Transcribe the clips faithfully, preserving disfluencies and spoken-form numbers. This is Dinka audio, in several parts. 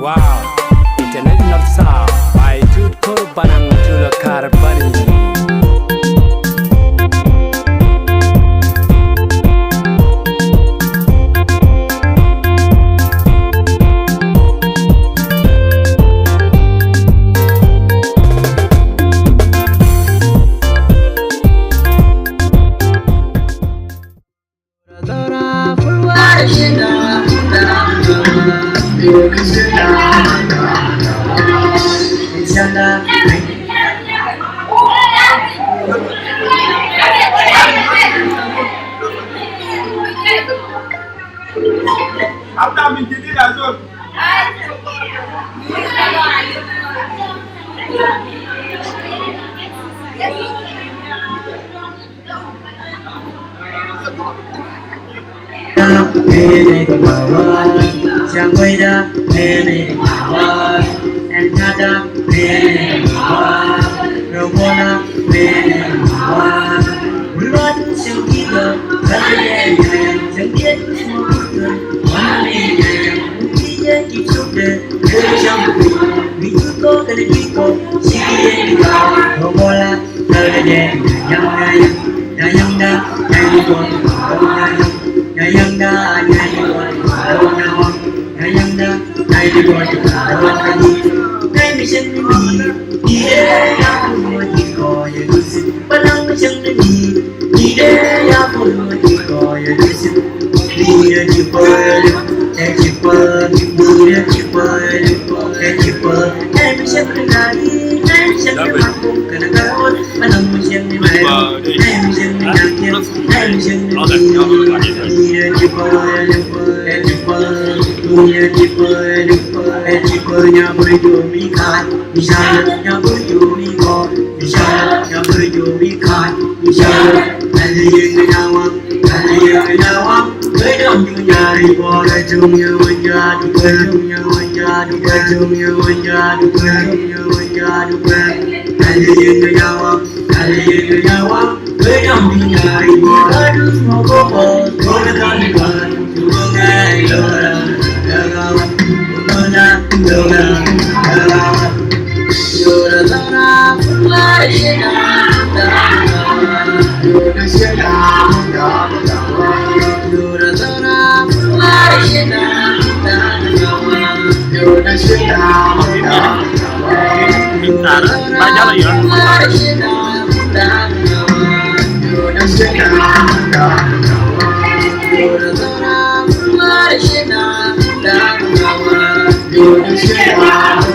Wow, international sound by Tutko Banang Tulo Karbani.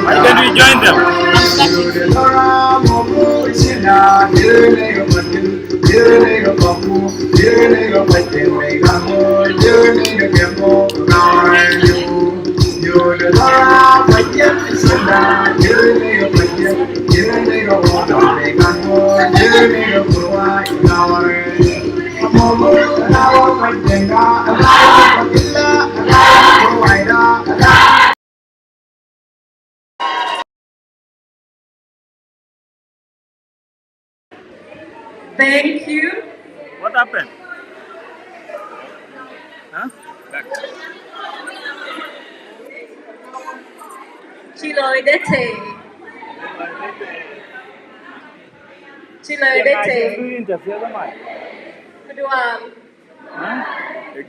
Why don't you join them? Thank you. What happened? Huh? Cï lɔi de tei. Cï lɔi de tei. Kudual. Huh?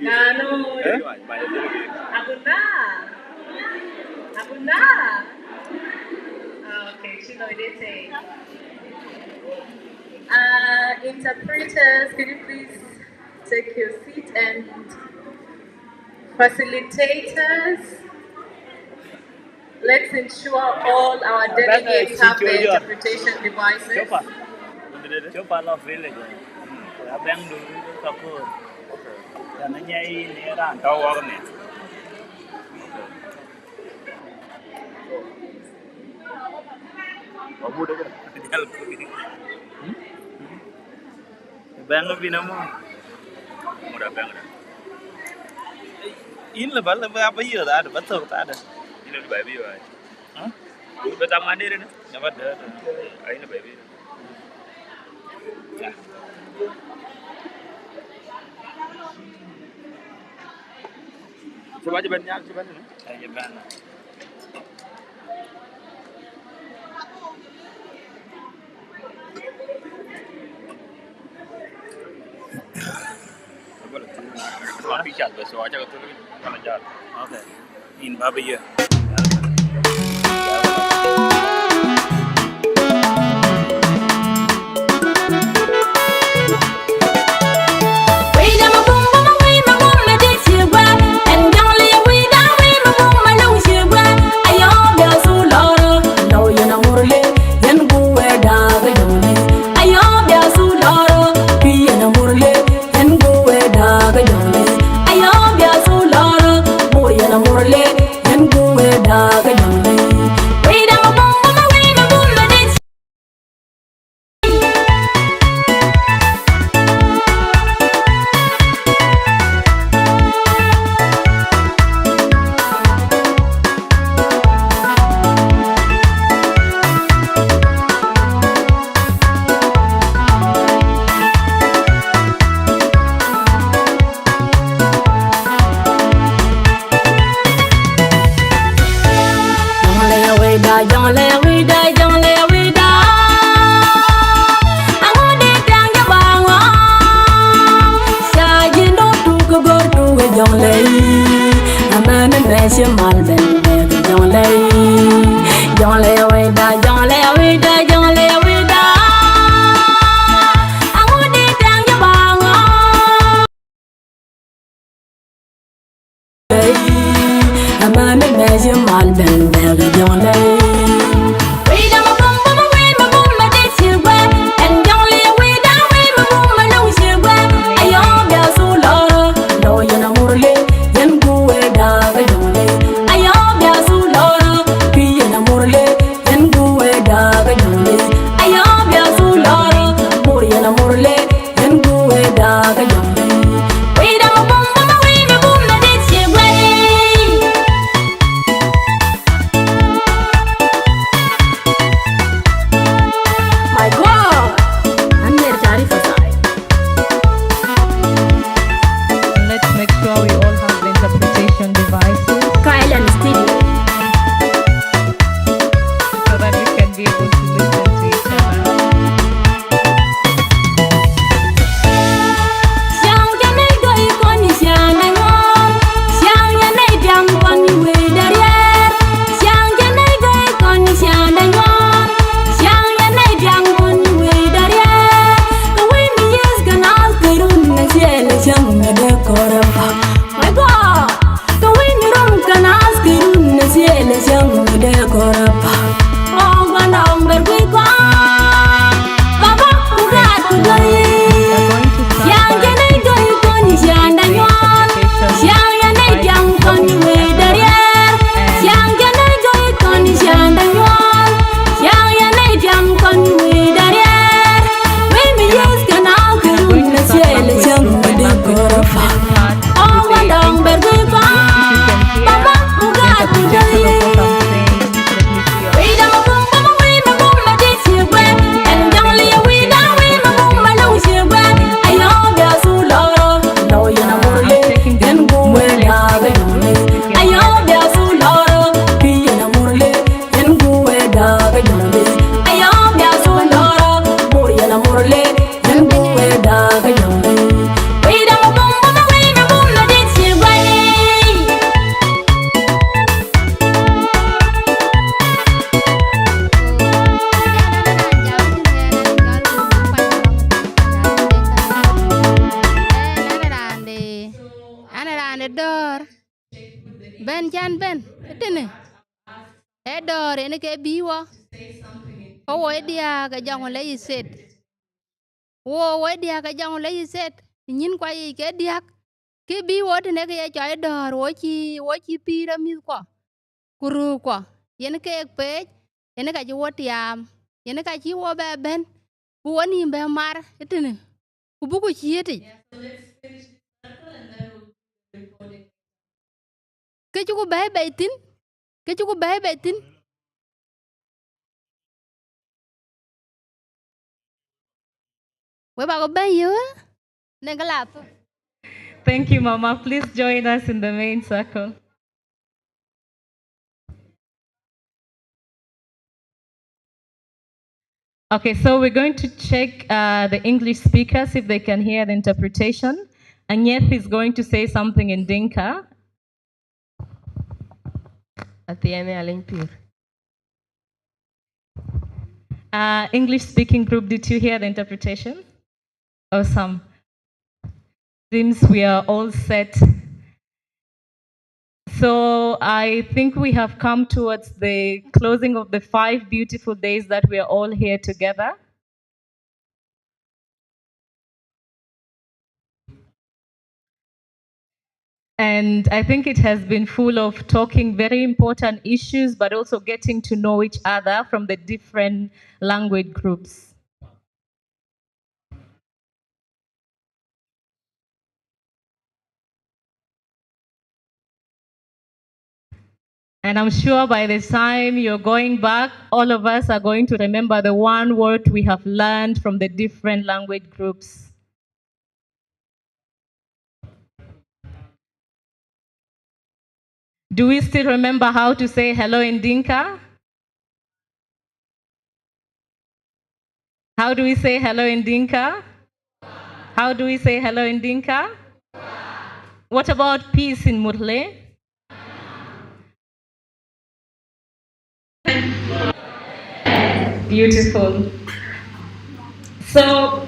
Nanu. Eh? Abuna. Abuna. Ah, okay, cï lɔi de tei. Uh, interpreters, could you please take your seat, and facilitators, let's ensure all our delegates have their interpretation devices. Copa la village. Abeng du ka kur. Tana nyai ni ran tau wak ni. Jal ku. Bɛ̈ŋ bï na mɔ. Mut abɛ̈ŋ da. Yïn lë ba, lë ba, ba yï thaade, ba thök thaade. Yïn lë ba bï wai. Hä? Yïn ba tham ŋa deri ni? Ya ba dee. Ai, yïn lë ba bï. Ya. Cï ba cï bɛ̈n nhial, cï bɛ̈n ni? Ai, cï bɛ̈n. Okay. In Baba, yeah. Bɛ̈n can bɛ̈n ëtënë. Ë dɔ̈ɔ̈r yen ke bï wɔ. Ke wo ë diääk ë Jonglei State. Wo wo ë diääk ë Jonglei State, nyin kua yic ke diäk. Kë bï wo tënë ke ye cɔl ë dɔ̈ɔ̈r, wo cï, wo cï pïïr ë mïthkuɔ, ku röökkuɔ, yen keek peec, yen ka cï wo tiaam, yen ka cï wo bɛ bɛ̈n, bï wo nïïm bɛ mar ëtënë, ku buku ciëëtic. Kë cï ku bɛ̈ɛ̈i bei thïn, kë cï ku bɛ̈ɛ̈i bei thïn. We bä ke bɛ̈n yë në kë la thok. Thank you, Mama. Please join us in the main circle. Okay, so we're going to check uh, the English speakers if they can hear the interpretation. Anyeth is going to say something in Dinka. Athiɛɛn Nhialic pïïr. Uh, English speaking group, did you hear the interpretation? Awesome. Seems we are all set. So I think we have come towards the closing of the five beautiful days that we are all here together. And I think it has been full of talking very important issues, but also getting to know each other from the different language groups. And I'm sure by the time you're going back, all of us are going to remember the one word we have learned from the different language groups. Do we still remember how to say hello in Dinka? How do we say hello in Dinka? How do we say hello in Dinka? What about peace in Murle? Beautiful. So,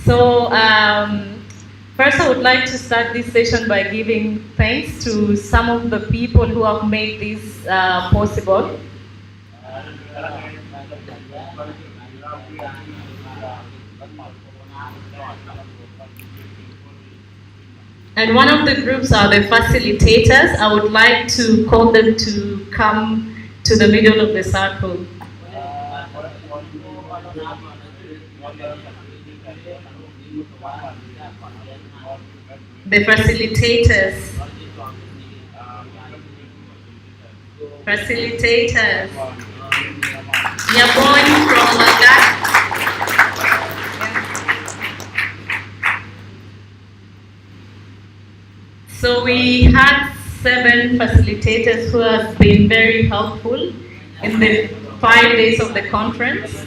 so um, first, I would like to start this session by giving thanks to some of the people who have made this uh, possible. And one of the groups are the facilitators. I would like to call them to come to the middle of the circle. The facilitators. Facilitators. Nyabony from Lagak. So we had seven facilitators who have been very helpful in the five days of the conference.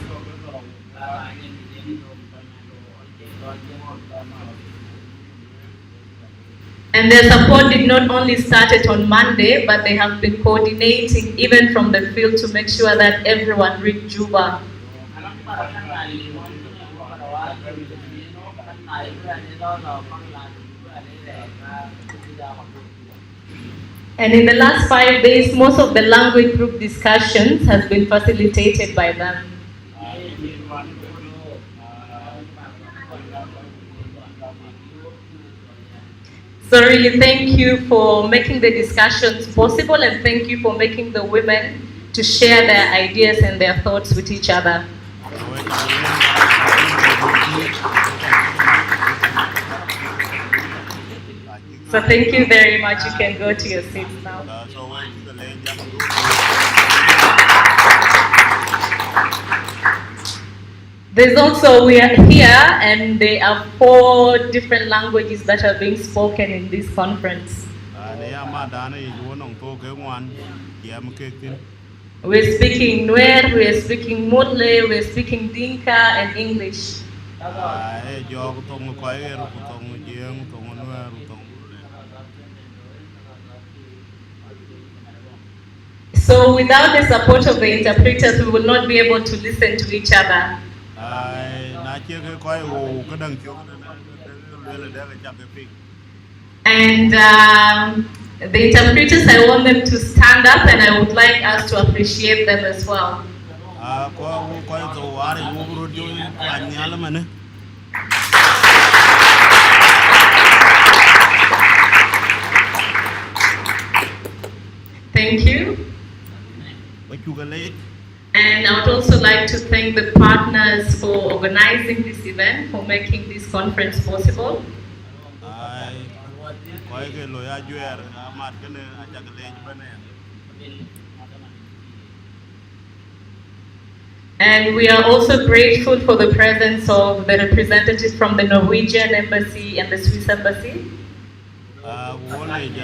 And their support did not only started on Monday, but they have been coordinating even from the field to make sure that everyone reached Juba. And in the last five days, most of the language group discussions has been facilitated by them. So really, thank you for making the discussions possible, and thank you for making the women to share their ideas and their thoughts with each other. So thank you very much. You can go to your seats now. There's also, we are here, and there are four different languages that are being spoken in this conference. Në ya madanë yic wɔ nɔŋ thook ke ŋuan, jiɛɛm kek thïn. We're speaking Nuer, we're speaking Murle, we're speaking Dinka and English. Aa, ee jɔɔk thoŋ kɔc ɣer, ku thoŋ Jiëëŋ, thoŋ Nuɛɛr, ku thoŋ Murle. So without the support of the interpreters, we will not be able to listen to each other. Ai, na cie ke kɔc wou këdäŋ cök, lueel dɛk acak ke piŋ. And um, the interpreters, I want them to stand up, and I would like us to appreciate them as well. Kɔc thou waar wok röt jɔ kuany nhial ëmënë. Thank you. Ba cuk leec. And I would also like to thank the partners for organizing this event, for making this conference possible. Ai, kɔc ke loi ajuɛɛr amat kënë acak leec bɛ̈n aya. And we are also grateful for the presence of the representative from the Norwegian Embassy and the Swiss Embassy. Ku wo leec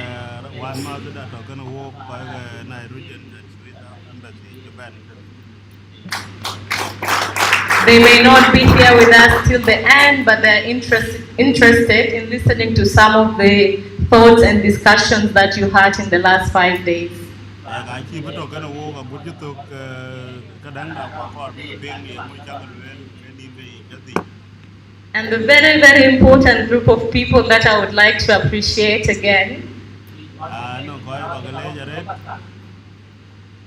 wänmäthda tɔ̈ kënë wok kɔc ke Norwegian and Swiss Embassy cï bɛ̈n. They may not be here with us till the end, but they're interest, interested in listening to some of the thoughts and discussions that you had in the last five days. Ka cï bï tɔ̈ kënë wok agut cï thök, këdäŋda ku akɔɔr bï piŋ ye ŋö cak lueel ke nïn ke yic adhic. And the very, very important group of people that I would like to appreciate again Anɔŋ kɔc ba ke leec arëët.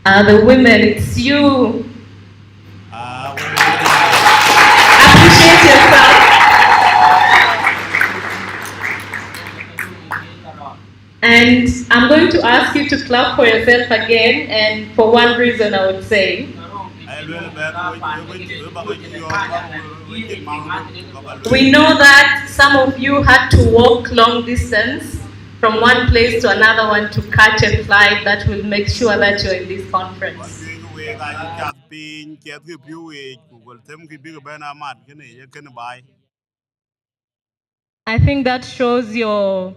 are the women. It's you. Aa, Appreciate yourself. And I'm going to ask you to clap for yourself again, and for one reason I would say. Ai luel bɛ̈k wec wec wec ba ke cï yɔ̈ɔ̈k ba wec cïn maŋ ba ba luel. We know that some of you had to walk long distance from one place to another one to catch a flight that will make sure that you're in this conference. Wek wek acï cath piny, cath ke piɔ̈u wec ku gɔl themkï bïk bɛ̈n amat kënë ye kënë baai. I think that shows your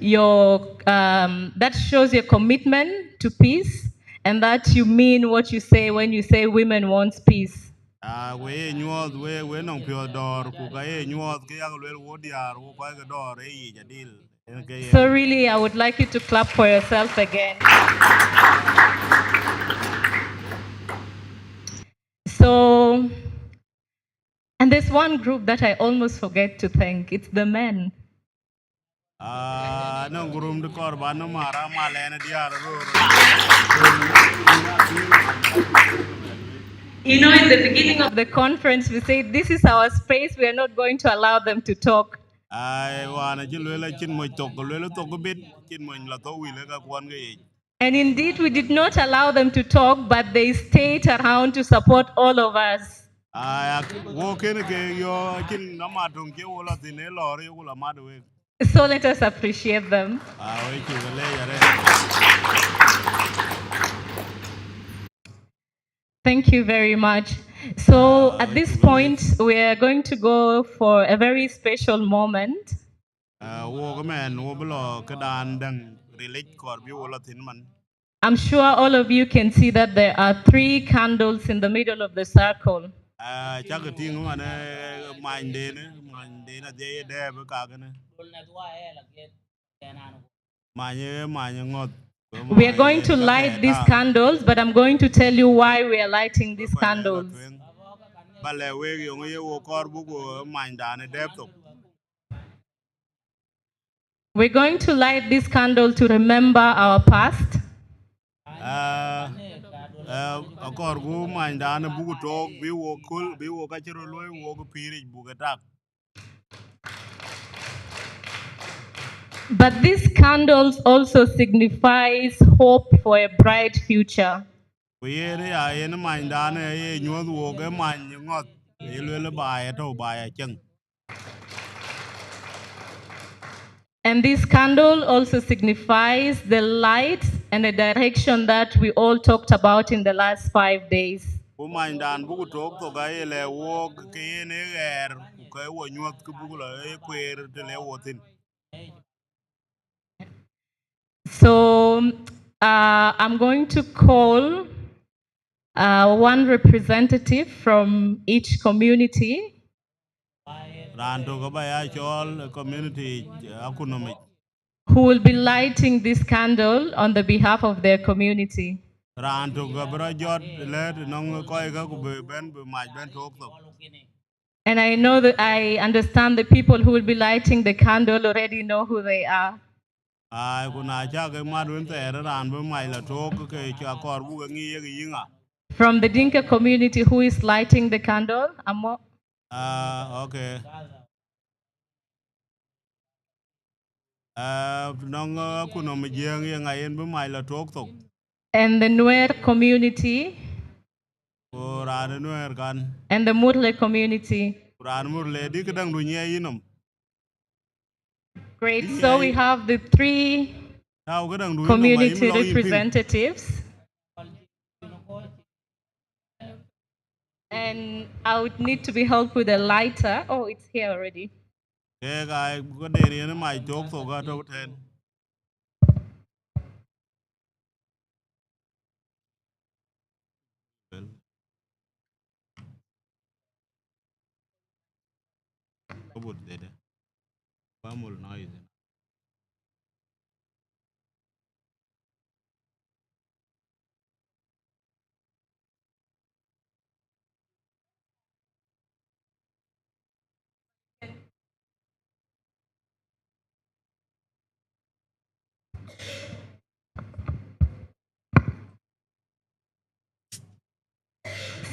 your um, that shows your commitment to peace and that you mean what you say when you say women want peace. Aa, we ye nyuɔɔth we we nɔŋ piɔ̈ɔ̈th dɔ̈ɔ̈r ku ka ye nyuɔɔth ke yak luel wo diäär wo kɔc ke dɔ̈ɔ̈r ë yic adil. Yen ke ye. So really, I would like you to clap for yourself again. So, and there's one group that I almost forget to thank. It's the men. Aa, nɔŋ gurum dï kɔɔr ba nɔm ara mal ɛn diäär ror. You know, in the beginning of the conference, we said, "This is our space. We are not going to allow them to talk." Ai, wään acï luel acïn moc thok, luel thok bit, cïn moc la thok wïl ë ka kuɔn ke yic. And indeed, we did not allow them to talk, but they stayed around to support all of us. Ai, ak- wo kënë ke yɔ acïn amat töŋ cie wo la thïn ë lɔɔr ye ku la mat wek. So let us appreciate them. Aa, we cuk leec arëët. Thank you very much. So at this point, we are going to go for a very special moment. Aa, wok mɛn wo bï lɔ këdan däŋ rilic kɔɔr bï wo lɔ thïn man. I'm sure all of you can see that there are three candles in the middle of the circle. Aa, cak tïŋ man, manyden, manyden adhiɛc dɛɛp kakënë. Many, many ŋɔ̈th. We are going to light these candles, but I'm going to tell you why we are lighting these candles. Ba lɛ̈k wek yöŋ ye wo kɔɔr buk manydan ë dɛɛp thok. We're going to light this candle to remember our past. Aa, aa, akɔɔr ku manydan buk took bï wo köl bï wo ka cï röt luɔi wok pïïric buk ë tak. But this candle also signifies hope for a bright future. Ku yen aya yen manydan ë ye nyuɔ̈th wok ë many ŋɔ̈th, ye luel baai atɔ̈u baai aceŋ. And this candle also signifies the light and the direction that we all talked about in the last five days. Ku manydan buk took thok aye lɛ̈k wok ke yen ë ɣɛɛr ku ke wo nyuɔ̈th ke buk lɔ ë kueer të le wo thïn. So uh, I'm going to call uh, one representative from each community. Raan tök aba ya cɔɔl community akunomic. Who will be lighting this candle on the behalf of their community. Raan tök abï rɔt jɔt lɛ̈ɛ̈t nɔŋ kɔc kä ku bï bɛ̈n bï mac bɛ̈n took thok. And I know that I understand the people who will be lighting the candle already know who they are. Ai, ku na cä ke mat wën thɛɛr, raan bï mac la tok, ke cä kɔɔr buk ke ŋic ye ke yïŋa. From the Dinka community, who is lighting the candle? Amo. Ah, okay. Ah, nɔŋ, ah, akutnhom Jiëëŋ ye ŋa yen bï mac la tok thok? And the Nuer community. Ku raan Nuer kan. And the Murle community. Ku raan Murle, dï këdäŋdu nyiɛɛi yïnɔm. Great. So we have the three community representatives. And I would need to be helped with a lighter. Oh, it's here already. Kek aa, ku den yen mac tok thok atɔ̈ tɛ̈n. Well, abut dhede. Bamul noise.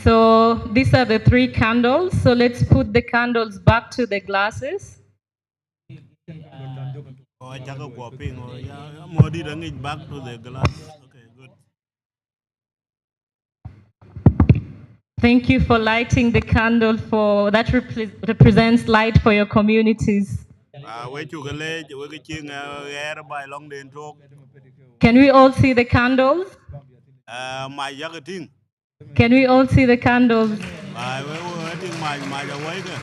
So these are the three candles. So let's put the candles back to the glasses. Oh, acäkë guɔ piŋ, oh, ya, ya, mɔ̈ɔ̈r dït aŋic back to the glass. Okay, good. Thank you for lighting the candle for that repre-, represents light for your communities. Ah, we cuk leec, we ke cï ŋɛ-, ɣɛɛr baai lɔŋden tok. Can we all see the candles? Ah, mac yakë tïŋ. Can we all see the candles? Ai, we, we, we tïŋ mac, mac awäikë.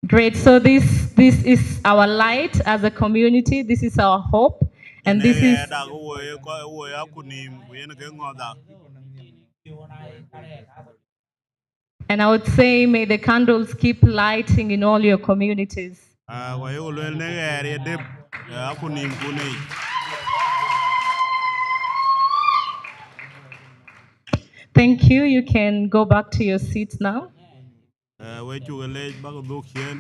Great. So this, this is our light as a community. This is our hope. And this is, dak wo, wo akutnhïïm, ku yen ke ŋɔ̈th dak. And I would say, may the candles keep lighting in all your communities. Ah, ku ayok lueel në ɣɛɛr ye dep, eh, akutnhïïm kun yic. Thank you. You can go back to your seats now. Eh, we cuk leec, bäk dhuk ciëën.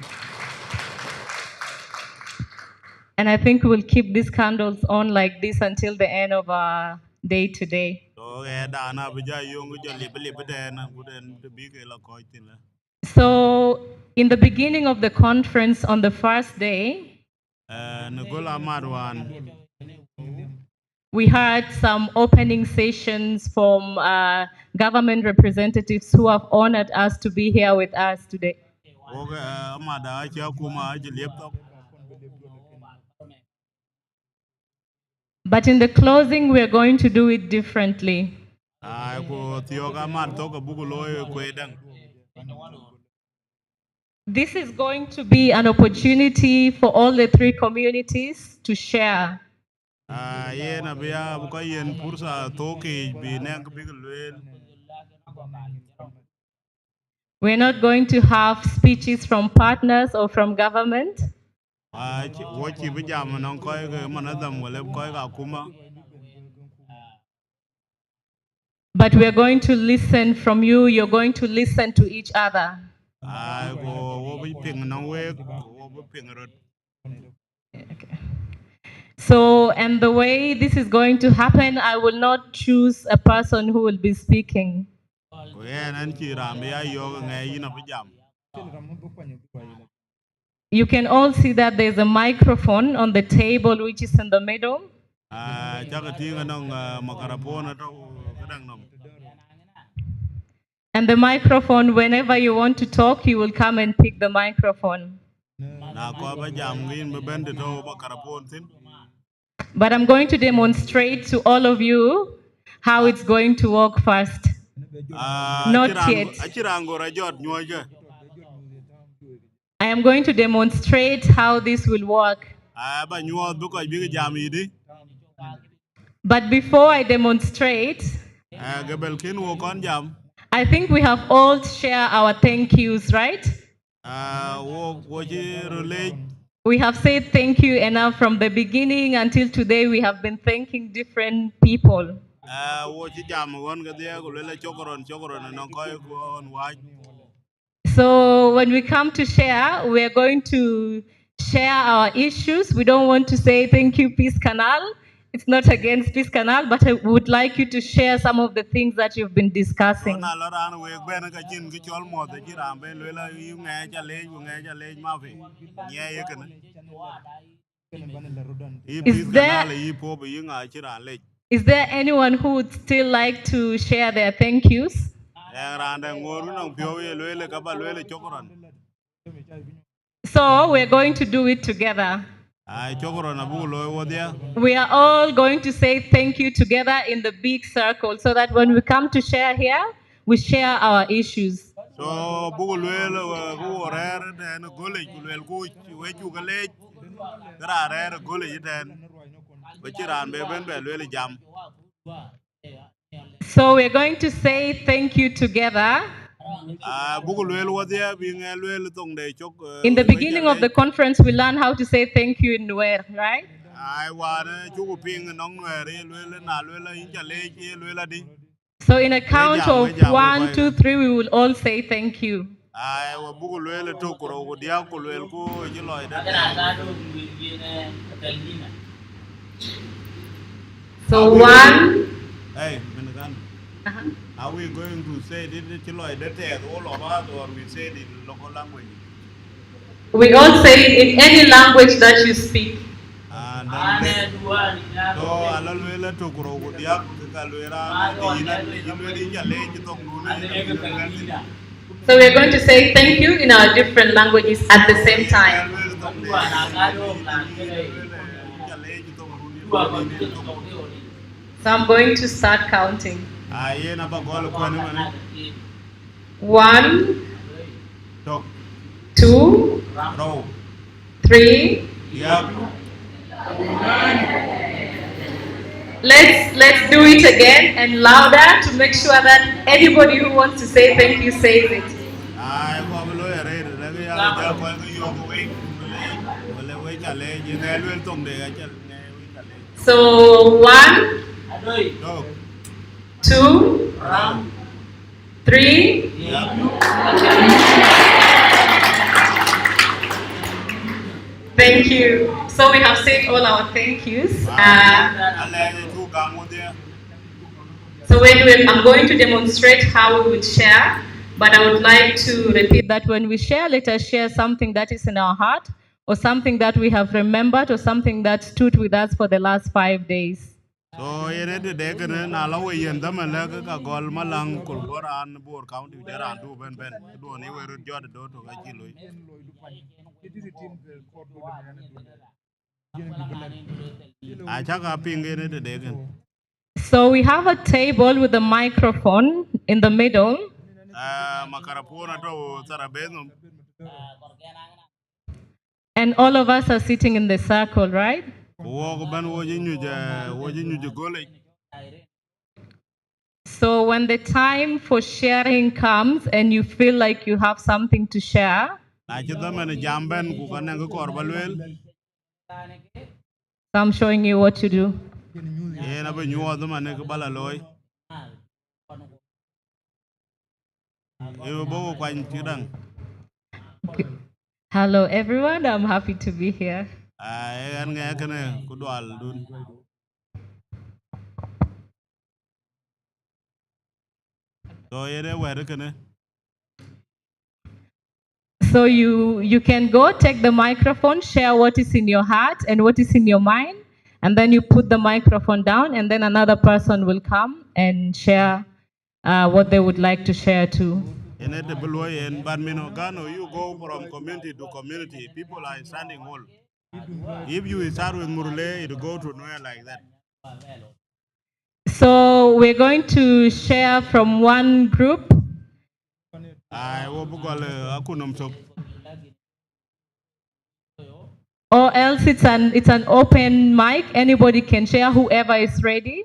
And I think we'll keep these candles on like this until the end of our day today. So, eh, dan abï ja yöŋ jɔ lip, lip tɛ̈n, ku den të bï ke la kɔc thïn la. So, in the beginning of the conference on the first day, eh, në göl amat wään, we had some opening sessions from, uh, government representatives who have honored us to be here with us today. Wok, eh, amat acï akuma acï liep thok. But in the closing, we are going to do it differently. Ai, ku thiɔ̈k amat thok abuk looi kuëëdäŋ. This is going to be an opportunity for all the three communities to share. Ah, yen abï ya, abï kɔc yiën pursa thok yiic bï nɛ̈ŋ kë bïk lueel. We're not going to have speeches from partners or from government. Ah, cï, wo cïï bï jam nɔŋ kɔc ke manadham wala kɔc ke akuma. But we are going to listen from you. You're going to listen to each other. Ai, ku wo bï piŋ nɔŋ week, ku wo bï piŋ röt. Okay. So, and the way this is going to happen, I will not choose a person who will be speaking. Ku yen, ɣɛn cïï raan bï ya yök ŋɛk yïn abï jam. You can all see that there's a microphone on the table, which is in the middle. Ah, cäkë tïŋ anɔŋ, ah, microphone atɔ̈ këdäŋ nɔm. And the microphone, whenever you want to talk, you will come and pick the microphone. Na kɔɔr ba jam, ke yïn bï bɛ̈n të tɔ̈ microphone thïn. But I'm going to demonstrate to all of you how it's going to work first. Ah, not yet. Acï raan gɔ̈r ajɔt nyuɔɔckë. I am going to demonstrate how this will work. Ah, ba nyuɔɔth bï kɔc bïk jam yïdï. But before I demonstrate, ah, ke bɛ̈l kën wo kɔn jam. I think we have all share our thank yous, right? Ah, wo, wo cï röt leec. We have said thank you enough from the beginning until today. We have been thanking different people. Ah, wo cï jam ɣɔn kedhie, ku luel, shukran, shukran, nɔŋ kɔc ku ɣɔn wääc. So when we come to share, we are going to share our issues. We don't want to say thank you, Peace Canal. It's not against Peace Canal, but I would like you to share some of the things that you've been discussing. Na lɔ raan wek bɛ̈n ka cïn kë cɔl muɔ̈th, acï raan ben lueel, yï ŋɛɛc ca leec, ku ŋɛɛc ca leec mafi. Nyiɛɛi ye kënë. Yï Is Peace there Canal, yï Pope, yï ŋa cï raan leec? Is there anyone who would still like to share their thank yous? Ë raan dɛ̈ ŋoot nɔŋ piɔ̈u ye lueel, ka ba lueel, cokran. So we're going to do it together. Ai, cokran abuk looi wodhia. We are all going to say thank you together in the big circle so that when we come to share here, we share our issues. So buk lueel, eh, ku wo rɛ̈ɛ̈r tɛ̈n gölec, ku lueel ku we cuk leec, ke raan rɛ̈ɛ̈r gölec tɛ̈n. Ku cï raan be ben bɛ lueel jam. So we're going to say thank you together. Ah, buk lueel wodhia, bï ŋɛ lueel thoŋde cök, eh, In the we beginning ca of the leec. Conference, we learned how to say thank you in Nuer, right? Ai, wään, eh, cuk piŋ nɔŋ Nuɛɛr, ye lueel, na lueel, yïn ca leec, ye lueel adï. So in a We count jam, of we jam, we one, kɔc two, ka. Three, we will all say thank you. Ai, wa buk lueel tök ku rou ku diäk ku lueel ku cï lɔi dɛ̈. So one. Hey, Menekan. Uh-huh. Are we going to say it in cï lɔi dɛ̈ tɛɛth all of us, or we say it in local language? We all say it in any language that you speak. And then so, ala lueel tök ku rou ku diäk, ke ka lueel raan, yïn, yïn lueel yïn ca leec thoŋdun, yïn. So we're going to say thank you in our different languages at the same time. So I'm going to start counting. Ah, yen aba gɔl kuɛn ëmën. One, tök, two, rou, three. Yep. Let's, let's do it again and louder to make sure that anybody who wants to say thank you says it. Ai, kɔc bï looi arëët, lɛ̈k ya, ja kɔc ke yök wei, wala wei ca leec, ye ŋɛ lueel thoŋde, aca ŋɛ wei ca leec. So, one, tök, two, rou, three. Yep. Thank you. So we have said all our thank yous. Uh, Alɛɛc ë cuk gam wodhia. So when we, I'm going to demonstrate how we will share, but I would like to repeat that when we share, let us share something that is in our heart, or something that we have remembered, or something that stood with us for the last five days. So yen ë tëde kënë, na la we yen dhaman lɛ̈k, ka gɔl Maläŋ Kolkor an Bor County, ku jɔl raan du bɛ̈n bɛ̈n, këduɔ̈n ye we röt jɔt ë do tök acï loi. Acäk a piŋ yen ë tëde kënë. So we have a table with a microphone in the middle. Ah, makarapon atɔ̈ tharabeth nhom. And all of us are sitting in the circle, right? Ku wok bɛ̈n wo cï nyuc, eh, wo cï nyuc ë gölec. So when the time for sharing comes and you feel like you have something to share, na cï dhaman jam bɛ̈n ku ka nɛŋ kë kɔɔr ba lueel. So I'm showing you what to do. Yen abï nyuɔɔth dhaman kë ba la looi. Ee, bɔ̈ kuany cï daŋ. Hello, everyone. I'm happy to be here. Ah, ee ɣɛn ŋɛk kënë ku dualdun. So, yen ee wɛ̈t kënë. So you, you can go take the microphone, share what is in your heart and what is in your mind, and then you put the microphone down, and then another person will come and share uh, what they would like to share too. Yen ë të bï luɔi yen, but Minogano, you go from community to community. People are standing all. If you start with Murle, it go to Nuer like that. So we're going to share from one group. Ai, wo bï gɔl, eh, akutnhom tök. Or else it's an, it's an open mic. Anybody can share, whoever is ready.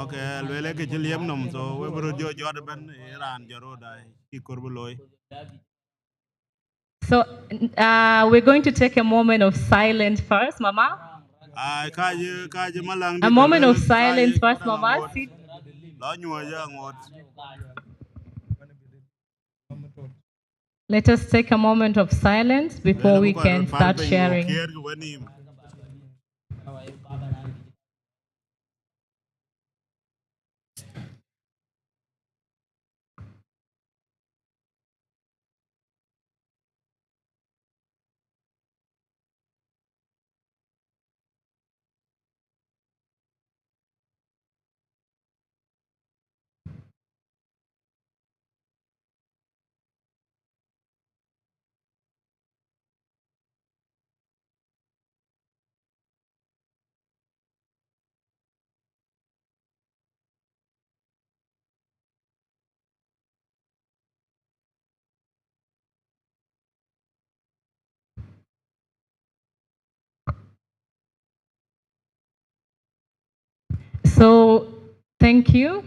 Okay, lueel ke cï liep nhom, so we bï röt jɔ jɔt ëbɛ̈n, ë raan jɔt röt, ai, cï kɔɔr bï looi. So, uh, we're going to take a moment of silence first, Mama. Ai, ka jë, ka jë Maläŋ. A moment of silence first, Mama. Sit. Lɔ nyuɔ̈ɔ̈c aŋoot. Let us take a moment of silence before we can start sharing. So, thank you.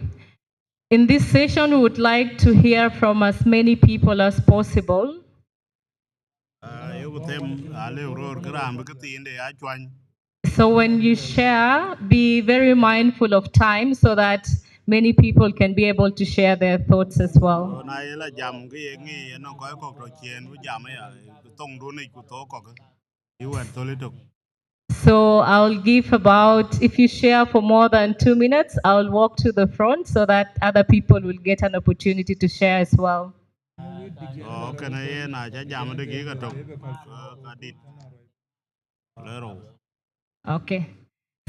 In this session, we would like to hear from as many people as possible. Ah, ye ku them, a lëu röör kë raan bï kë thiinde ya cuany. So when you share, be very mindful of time so that many people can be able to share their thoughts as well. So na ye la jam kë ye ŋic, ye nɔŋ kɔc kɔ̈k tɔ̈ ciëën bï jam aya, bï thoŋdun yic ku thok kɔ̈k, bï wɛ̈t thöl ëtök. So I'll give about, if you share for more than two minutes, I'll walk to the front so that other people will get an opportunity to share as well. Oh, kënë yen aca jam dagika tök, ah, ka dit. Lero. Okay.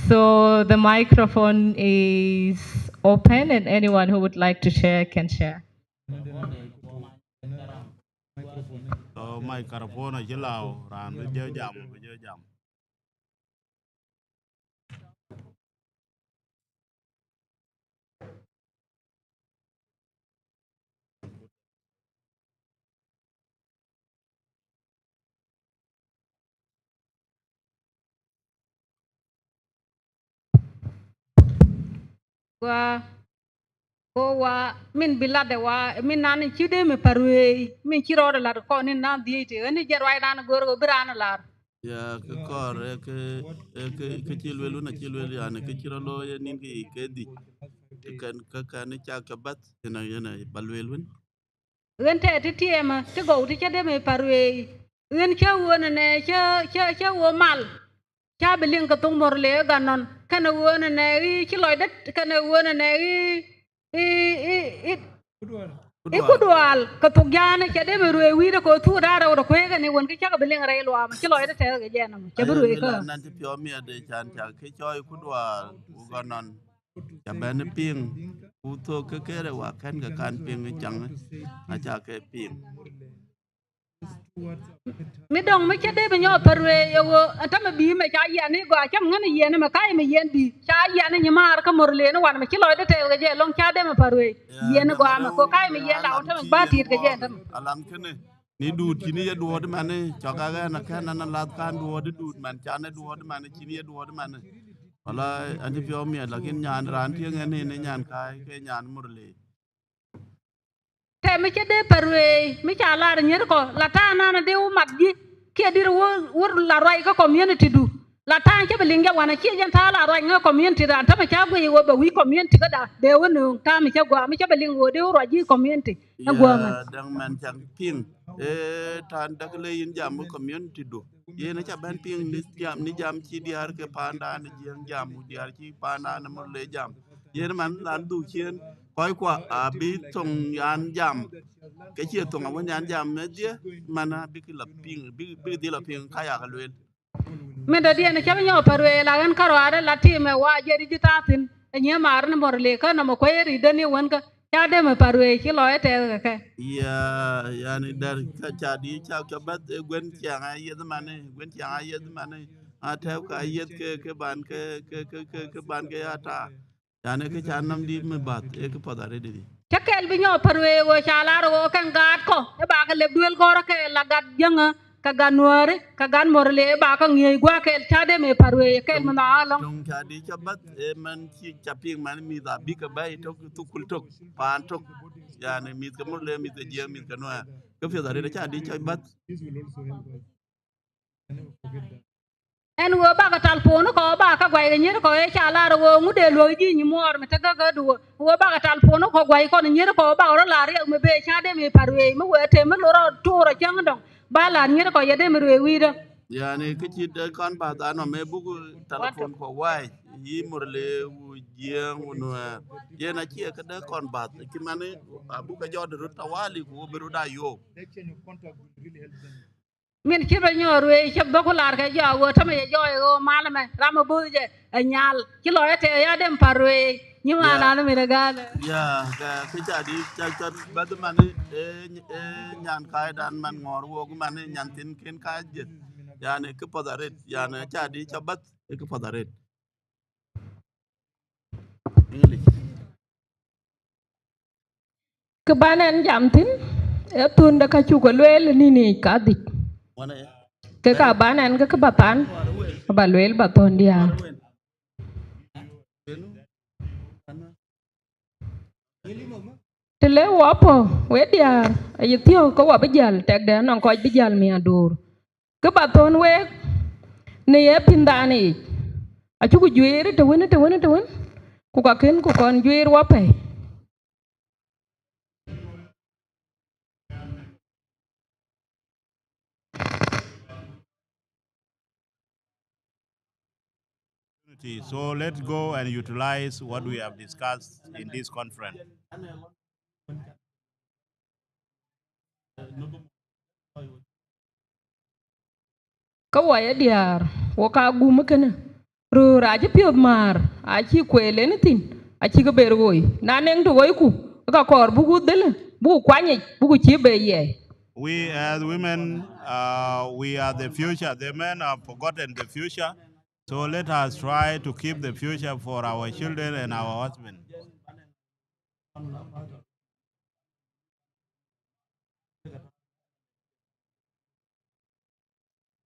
So the microphone is open and anyone who would like to share can share. So microphone acï lääu, raan bï jɔ jam, bï jɔ jam. Gua, go wa, min bï lat de wa, min nan cï dëmë Paruëi, min cï rɔɔdë lat kɔn, nin nan dhiëc të, ɣɛn jɛ ruac raan göör, go bï raan lar. Ya, kë kɔɔr, ë kë, ë kë, kë cï lueel wën, acï lueel, yani, kë cï rɔt looi ë nïn kë yic ke dhïc. Kën, kë kën cak ke bath, yen a, yen a ba lueel wën. Ɣɛn tɛ̈ të tiɛɛmä, të gɔu të cä dëmë Paruëi. Ɣɛn cä ɣöönënɛ, cä, cä, cä ɣöö mal. Cä bï liŋ ke thoŋ Murle ë Ganɔn. Kënë ɣöönënɛ ɣi cï lɔcdë, kënë ɣöönënɛ ɣi, ɣi, ɣi, ɣi, ɣi Kudual. Kudual, ke thok jäänë, cä dëmë ruëi wïït ë kɔc thuk raan rɛw rɔ kuëëk ënë wën, kë cäkë bï liŋ rɛy luaam, cï lɔcdë tɛ̈ɛ̈k ë jɛn nɔm, cä bï ruëi kë. Nan cï piɔ̈u miɛt ë can cak kë cɔɔi Kudual, ku Ganɔn. Ca bɛ̈n piŋ, ku thok ke kërë wa kɛ̈n ke kan piŋ ë caŋ, aca ke piŋ. Mi dɔŋ mi cä dëmë nyɔɔth Paruëi ye ɣöö, ë tɛ̈më bï më ca yiɛn ë gɔaa, cäm ŋän ë yiɛn ëmë, ka ye më yiɛn bï, ca yiɛn ë nyïmaar ke Murle në wan, më cï lɔcdë tɛɛth ke jɛ lɔŋ ca dëmë Paruëi, yiɛn ë gɔaa më, ku ka ye më yiɛn la wën tɛ̈më bä tiit ke jɛ tɛ̈më. Alam kënë, ni duut cïn ye duɔɔt manë, cɔk aɣɛn akɛ̈n an, alath kan duɔɔt duut man, can ë duɔɔt manë, cïn ye duɔɔt manë. Wala, an cï piɔ̈u miɛt, lakin nyan raan tiëŋ ɛn ënë nyan kai, ke nyan Murle. Tɛ̈ mi cä dëmë Paruëi, mi ca lar nyïïr kɔ̈u, la taŋ nɔn adï wä mat jï, kiɛ dït wä, wä la ruac ke community du. La taŋ cä bï liŋ jɛ wan, acie jɛn taŋ la ruac ŋä community raan, tɛ̈më cä guic ɣöö bɛ wïc community këda, bɛ wä nööŋ, taŋ mi cä guɔ, mi cä bï liŋ ɣöö dï wä ruac jï community. Ë guɔ mɛn. Ya, däŋ mɛn cäŋ piŋ, ë, taŋ däk le yïn jam wä community du. Yen aca bɛ̈n piŋ ni jam, ni jam cï diäär ke paandan ë Jiëŋ jam, ku diäär cï paandan ë Murle jam. Yen man lan dhuk ciëën, kɔckua abï thoŋ yan jam, ke cie thoŋ awën yan jam ë dhië, man abïk la piŋ, bïk, bïk dhil la piŋ ka yak lueel. Min dɔ̈diɛn cä bï nyɔɔth Paruëi la ɣɛn kärɔaarë la tiim ë wa jɛ ric ë thaa thïn, ë nyiëë maar në Murle kä nɔm ë kuec ë ric dënë wën kä, ca dëmë Paruëi cï lɔ ë tɛɛth ke kë. Ya, yani, dɛ̈r kä ca dï ca, ca bath, ë guën ciɛɛŋ ayieth manë, guën ciɛɛŋ ayieth manë, a tɛ̈ɛ̈u ka ayieth ke, ke ban ke, ke, ke, ke, ke ban ke ya taar. Yani, kë ca nɔm dït mi bath, ee kë path arëët dï. Cä kɛl bï nyɔɔth Paruëi ɣöö ca lar ɣöö kɛn gaat kɔ̈u, ë ba ke lep duël gɔ̈ɔ̈r ke la gat Jiëŋ, ke gat Nuääri, ke gat Murle, ë ba ke ŋiëc guɔ kɛl ca dëmë Paruëi, kɛl mi nhɔk alɔŋ. Töŋ ca dï ca bath, ee man cï ca piŋ man mïth abï ke bɛ̈ɛ̈i tök thukul tök, paan tök. Yani, mïth ke Murle, mïth ke Jiëŋ, mïth ke Nuäär. Kë piɛth arëët ca dï ca bath. Ɛn ɣöö bäk telephone kɔ̈u bäk ke guai ke nyiëër kɔ̈u ë ca lar ɣöö ŋut de luɔi jiëc nyimuɔɔr mi tëk gägädu, ɣöö bäk telephone kɔ̈u guai kɔn nyiëër kɔ̈u bäk rɔt lar riɛk mi bë cä dem ë path wei mi wëë tem mi lor rɔt tuur acäŋ dɔŋ, bä lar nyiëër kɔ̈u ye dem ë ruëëc wïïrdä. Yani kë cït kɔn bäth anɔm ë buk telephone kɔ̈u wai, yï Murle, wu Jiëëŋ, wu Nuɛɛr, yen acie këdë kɔn bäth cï man abuk ke jɔt röt tawali ku bï röt a yöök. Min cï rɔt nyɔɔr wei cï dhɔ̈k ku laar ke jɔ aɣöö tëmë ye jɔ ye ɣöö mal ëmɛ ram ë böth jɛ ë nyal cï lɔ ë tɛ̈ ya dem path wei nyï maan an min ë gäälë. Ya, ka kë ca dï ca cɔt bäth man ë, ë, ë nyan kaac dan man ŋɔɔr wok man ë nyan thin ken kaac jëth. Yani kë path arët, yani ca dï ca bäth ë kë path arët. English. Kë bän ɛn jam thïn, ee thön de ka cuk ke lueel ë nïn yiic kadhic. Ke ka bän ɛn ke kë bä than, bä lueel bä thön diäär. Të le wɔ pɔ̈, we diäär, aye thiɔ̈k ke wɔ bï jäl, tɛkdɛn nɔŋ kɔc bï jäl miäkduur. Kë bä thön week në ye pïndan yic, acuk juiir të wën, të wën, të wën, ku ka kën ku kɔn juiir wɔ pɛ̈i. So let's go and utilize what we have discussed in this conference. Ke wɔ ye diäär, wɔ ka gum kënë. Röör acï piɔ̈th määr, acï kueel en thïn, acï ke ber ɣoi. Na nɛŋ të ɣoiku, ke ka kɔɔr buku dhëlë, buku kuanyic, buku cïï be yiɛi. We as women, uh, we are the future. The men have forgotten the future. So let us try to keep the future for our children and our husbands.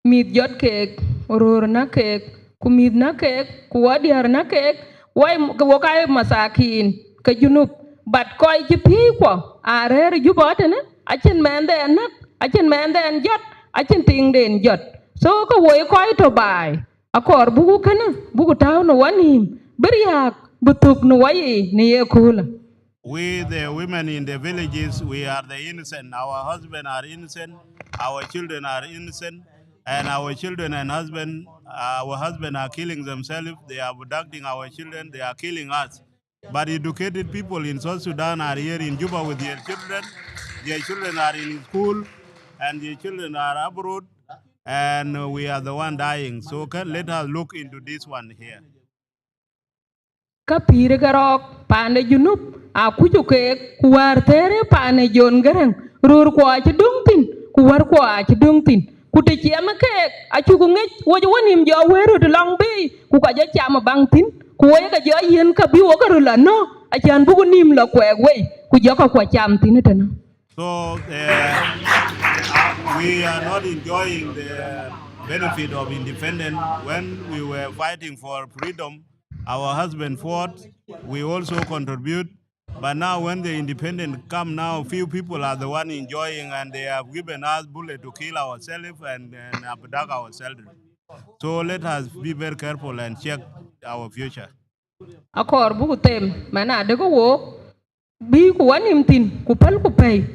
Mïth jɔt keek, röör näk keek, ku mïth näk keek, ku wɔ diäär näk keek, wɔ, wɔ ka ye mathakin ke Junub. But kɔc cï piëëc kuɔ aa rɛ̈ɛ̈r ë Juba tënë, acïn mɛnhden näk, acïn mɛnhden jɔt, acïn tiŋden jɔt. So ke woi kɔc tɔ̈ baai, akɔɔr buku kënë, buku tääu në wɔ nïïm, bï riääk, bï thök në wɔ yiic në ye köölë. We, the women in the villages, we are the innocent. Our husbands are innocent. Our children are innocent. And our children and husband, our husbands are killing themselves. They are abducting our children. They are killing us. But educated people in South Sudan are here in Juba with their children. Their children are in school, and their children are abroad, and we are the one dying. So can, let us look into this one here. Ka pïïr ke rɔɔk paan de Junub akucku keek, ku wäär thëër ë paan ë John Garang, röörkuɔ acï döŋ thïn, ku wärkuɔ acï döŋ thïn. Ku të ciɛm keek, acuku ŋic, wok wɔ nïïm jɔ wëër röt ë lɔŋ bei, ku ka jɔ cam ë baŋ thïn, ku wok ke jɔ yiën ka bï wok ke röt la nɔ̈k, acän buku nïïm la kuɛɛk wei, ku jɔ ka kuɔ cam thïn ëtënë. So, uh, we are not enjoying the benefit of independence. When we were fighting for freedom, our husband fought, we also contribute. But now when the independent come now, few people are the one enjoying, and they have given us bullet to kill ourselves and, and abduct our children. So let us be very careful and check our future. Akɔɔr buku them, man adekë wook, bï ku wɔ nïïm thïn, ku pälku pɛ̈i,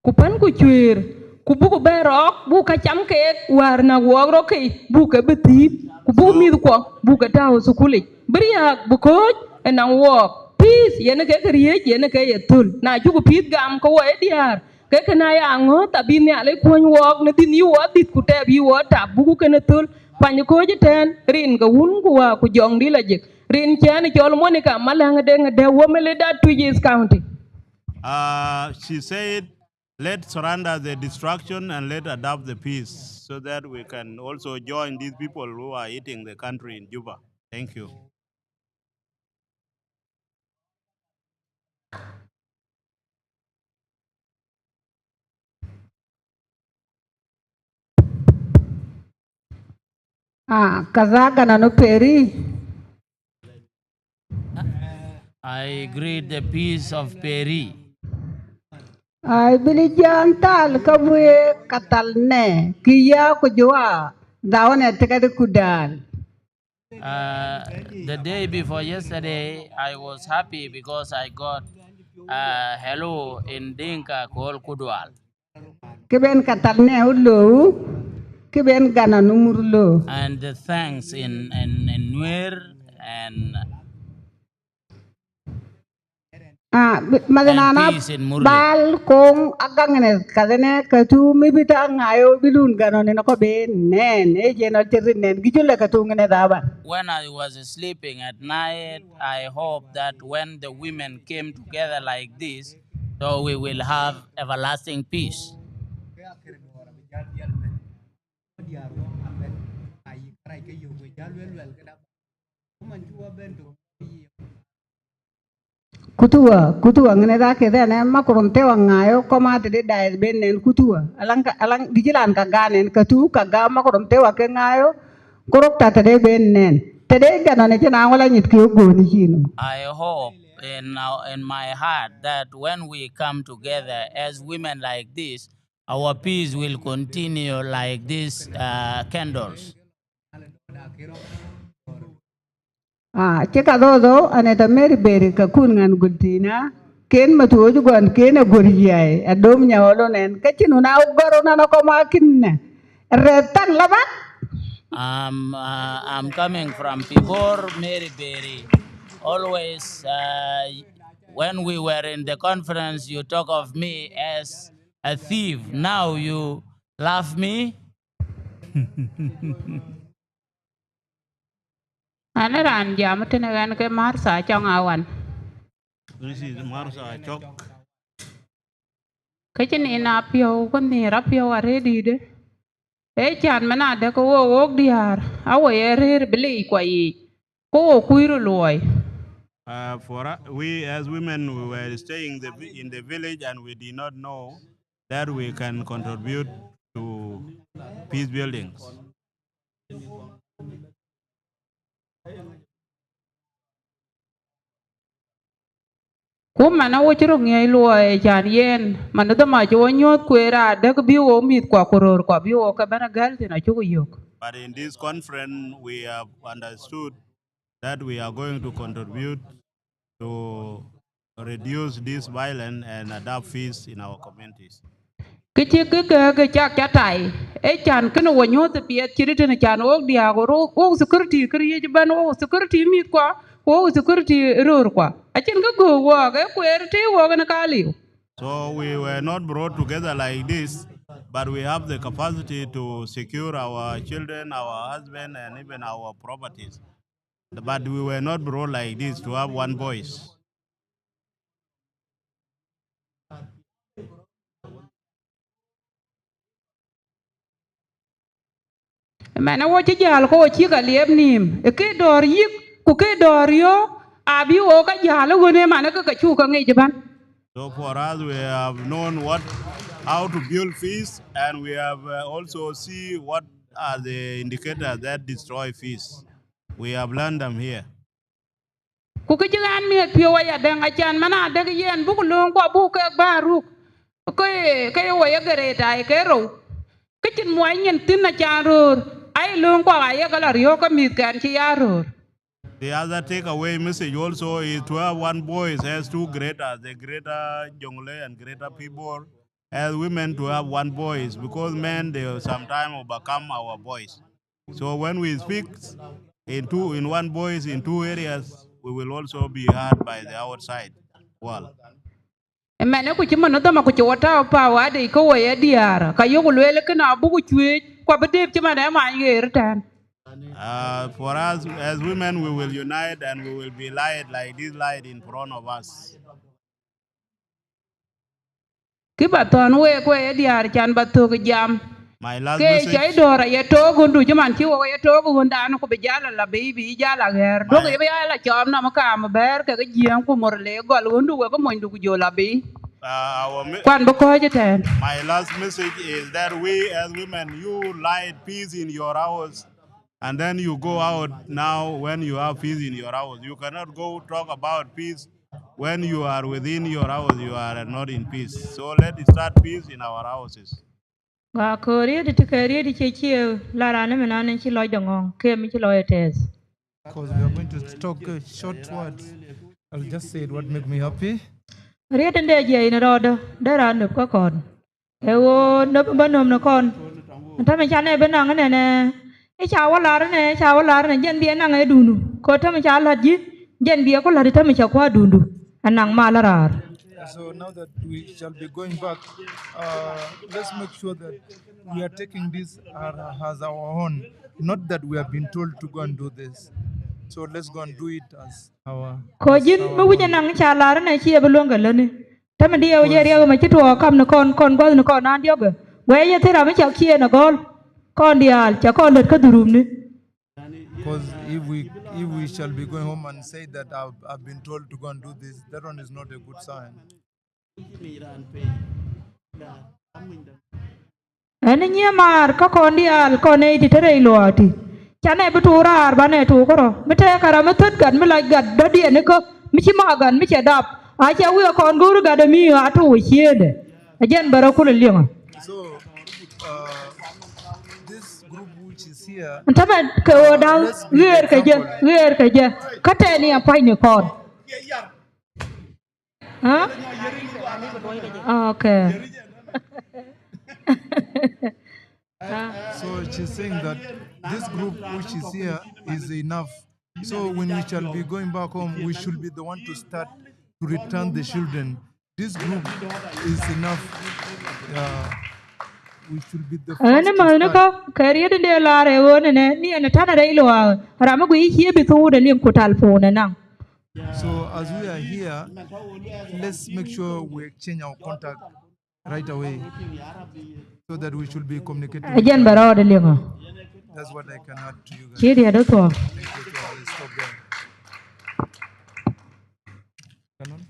ku pänku cuëër, ku buku bɛ̈n rɔɔk, buk ka cam keek wäär näk wɔɔk rɔt kei, buk ke bï thiip, ku buk mïthkuɔ, buk ke tääu ë thukulic, bï riääk, bï kɔ̈ɔ̈c ënɔŋ wɔɔk. Peace yen ke ke riëëc, yen ke ye thöl. Na cuku peace gam, ke wɔ ye diäär, ke kënë aya aŋɔ̈ɔ̈th abï Nhialic kuɔny wɔɔk në dhïn yï wɔ dhïth, ku tɛɛp yï wɔ tap, buku kënë thöl. Kuany kɔ̈ɔ̈c ëtɛ̈ɛ̈n, rin ke wun ku wä ku jɔŋdï la jik. Rin cɛn cɔl Monica Malɛŋ Deŋ de Womele da Twic East County. Uh, she said, let surrender the destruction and let adopt the peace so that we can also join these people who are eating the country in Juba. Thank you. Ah, kazaga nanu Peri. I greet the peace of Peri. Ai bini jan tal ka bue katal ne ki ya ku jua dawane tiket ku dal. Uh, the day before yesterday, I was happy because I got uh, hello in Dinka called Kudwal. Kë ben ka thal ne u lou, kë ben gana numur lou. And the thanks in, in, in Nuer and Ah, bi- madhina na peace in Murle. Bal kong agaŋ ne kadhene katu mi bita ŋayo bilun gano ne ko be nen e jeno tirin nen gijule katu ŋene daban. When I was sleeping at night, I hope that when the women came together like this, so we will have everlasting peace. Kutuwa, kutuwa ŋene dha ke dhɛn ɛ makurum tewa ŋayo kɔma tede dai ben nen kutuwa. Alaŋ alaŋ dijilan ka ga nen katu ka ga makurum tewa ke ŋayo. Kurok ta tede ben nen. Tede gana ne cina wala nyit ke goni chino. I hope in our, in my heart that when we come together as women like this, our peace will continue like these uh, candles. Ah, cï ka dhoo dhoo ane ta Mary Berry ka kun ŋan gultina. Ken ma tuoc gɔn ken a gor yiai a dom nya olo nen ka cïn una gɔr una na kɔma kin ne. Rɛth tak labat. Um, uh, I'm coming from Pibor, Mary Berry. Always, uh, when we were in the conference, you talk of me as a thief. Now you love me. Ane raan jam tënë ɣɛn ke Martha Cɔŋ Awan. This is Martha Cɔk. Ke cïn in apiɔ̈u ku nhiëër apiɔ̈u arëëdïïtë. Ee can mɛn adë ke wok wok diäär awo ye rëër bï leec kua yiic ku wo kuc röt luɔi. Uh, for u- we as women, we were staying the, vi- in the village and we did not know that we can contribute to peace buildings. Ku man awo cï röt ŋiɛc luɔi ë can yen man dhöma cï wo nyuɔ̈th kueer adek bï wo mïthkua ku röörkua bï wo ke bɛ̈n agɛ̈l thïn acuk yök. But in this conference, we have understood that we are going to contribute to reduce this violence and adapt peace in our communities. Kë cï kë kek cak ca tai, e can kënë wo nyuɔ̈th piɛth cït tënë can wok diäk wok security këriëëc ëbɛ̈n wok security mïthkua ku wok security röörkua. Acïn kë göök wok e kueer tëë wok ënë ka liu. So we were not brought together like this, but we have the capacity to secure our children, our husband, and even our properties. But we were not brought like this to have one voice. Mɛn ë wo cï jäl ke wo cïk aliep nïïm ë ke dɔ̈ɔ̈r yïk ku ke dɔ̈ɔ̈r yöök abï wo ke jäl ë ɣön ë man ë ke ke cuk ke ŋic ëbɛ̈n. So for us, we have known what how to build peace, and we have uh, also see what are the indicators that destroy peace. We have learned them here. Ku kë cï ɣɛn miɛt piɔ̈u ayadäŋ acan man adek yen buk lööŋ ku abuk kek bä ruk ke ke ye wo ye geret ai ke rou. Kë cïn muɔc nyin thïn acan röör ai lööŋ kuak aye ke lɔ riɔ̈ɔ̈k ke mïthkɛn cï ya röör. The other takeaway message also is to have one voice as two greater, the greater Jonglei and greater Pibor, as women to have one voice, because men, they sometimes overcome our voice. So when we speak in two, in one voice in two areas, we will also be heard by the outside world. Ëmɛnë ku cï mën dhöma ku cï wo tääu pau adï ke wo ye diäär ka yöku lueel kënë abuk cuëëc ku abï dëëp cï man ë many ɣeer tɛ̈ɛ̈n. Uh, for us as women, we will unite and we will be light like this light in front of us. Kë bä thɔ̈n week we ye diäär can bä thök jam. My last ke message. Cɔi dɔ̈ɔ̈r aye took ɣöndu cï man cï wok aye took ɣöndan ku bï jäl ala bï bï jäl aɣɛ̈ɛ̈r duɔ̈k ye bï ya la cɔɔm nɔm kaam bɛ̈ɛ̈r kekë jiëëŋ ku mor le gɔl ɣöndu wek monydu ku jol abï. Uh, our mi- Kuan bï kɔ̈ɔ̈c ëtɛ̈ɛ̈n. My last message is that we as women, you light peace in your house. And then you go out now when you have peace in your house. You cannot go talk about peace when you are within your house, you are not in peace. So let's start peace in our houses. Wa ko riedi ti ke riedi ce cie la rani mi nani ci lɔc de ŋɔŋ ke mi ci lɔc e tɛth. Because we are going to talk uh, short words. I'll just say what make me happy. Riet ënde jiɛi në rɔɔdë, de raan nöp ke kɔn. Ee ɣo nöp bä nöm në kɔn. Täämë can ë bï naŋ ënɛnɛ, ë ca wä lar ënɛ, ë ca wä lar ënɛ, jɛn bï ë naŋ ë dundu. Ko täämë ca lät jï, jɛn bï ë ku lät täämë ca kuat dundu. Anaŋ mal raar. So now that we shall be going back, uh, let's make sure that we are taking this uh, as our own, not that we have been told to go and do this. So let's go and do it as our. Ko jin mi wic anaŋ ca lar ënɛ cï ye bï luöŋ ke lëni. Täämë diɛɛu jɛ riɛk ëmɛ cï tuɔɔk kam në kɔn, kɔn guäth në kɔn an diɔ̈kë. Guɛc ye thïn ram ë cak cï en agɔ̈l. Kɔn diaal, ca kɔn lät ke dhurumni. Because if we if we shall be going home and say that I've, I've been told to go and do this, that one is not a good sign. Ɛn nyiëë maar kä kɔn diaal kɔn ë ti tërëi luɔɔti. Can ë bï tuur raar ban ë tuur kërɔ. Mi tëëk kärɔ mi thöt gat mi lac gat dɔ̈diɛn ë kö mi cï mak gat mi cɛ dap. Acɛ wiëk kɔn goor gat ë mi atuuc ciëëndë. Ajɛn bä rɔ kul ë liŋ. So, uh, this group which is here, täämë ke ɣööda, let's give ɣëër ke jë, example. Ɣëër ke jë. Kä tɛ̈ni apuɔ̈ny në kɔn. Huh? Okay. So she's saying that this group which is here is enough. So when we shall be going back home, we should be the one to start to return the children. This group is enough. Yeah. We should be the first. Ɛn to män start. Kä ke riet ënde lar ë ɣöönënë ni ɛn tän rɛy luaak ram ë guic cie bï thuuc de liŋ ku tal puun ë naŋ. So as we are here, let's make sure we exchange our contact right away so that we should be communicating. Ajɛn bä rɔɔdë liŋ. That's what I can add to you guys. Cï diɛt ë thuɔɔk. Thank you. So I'll stop there. Canon?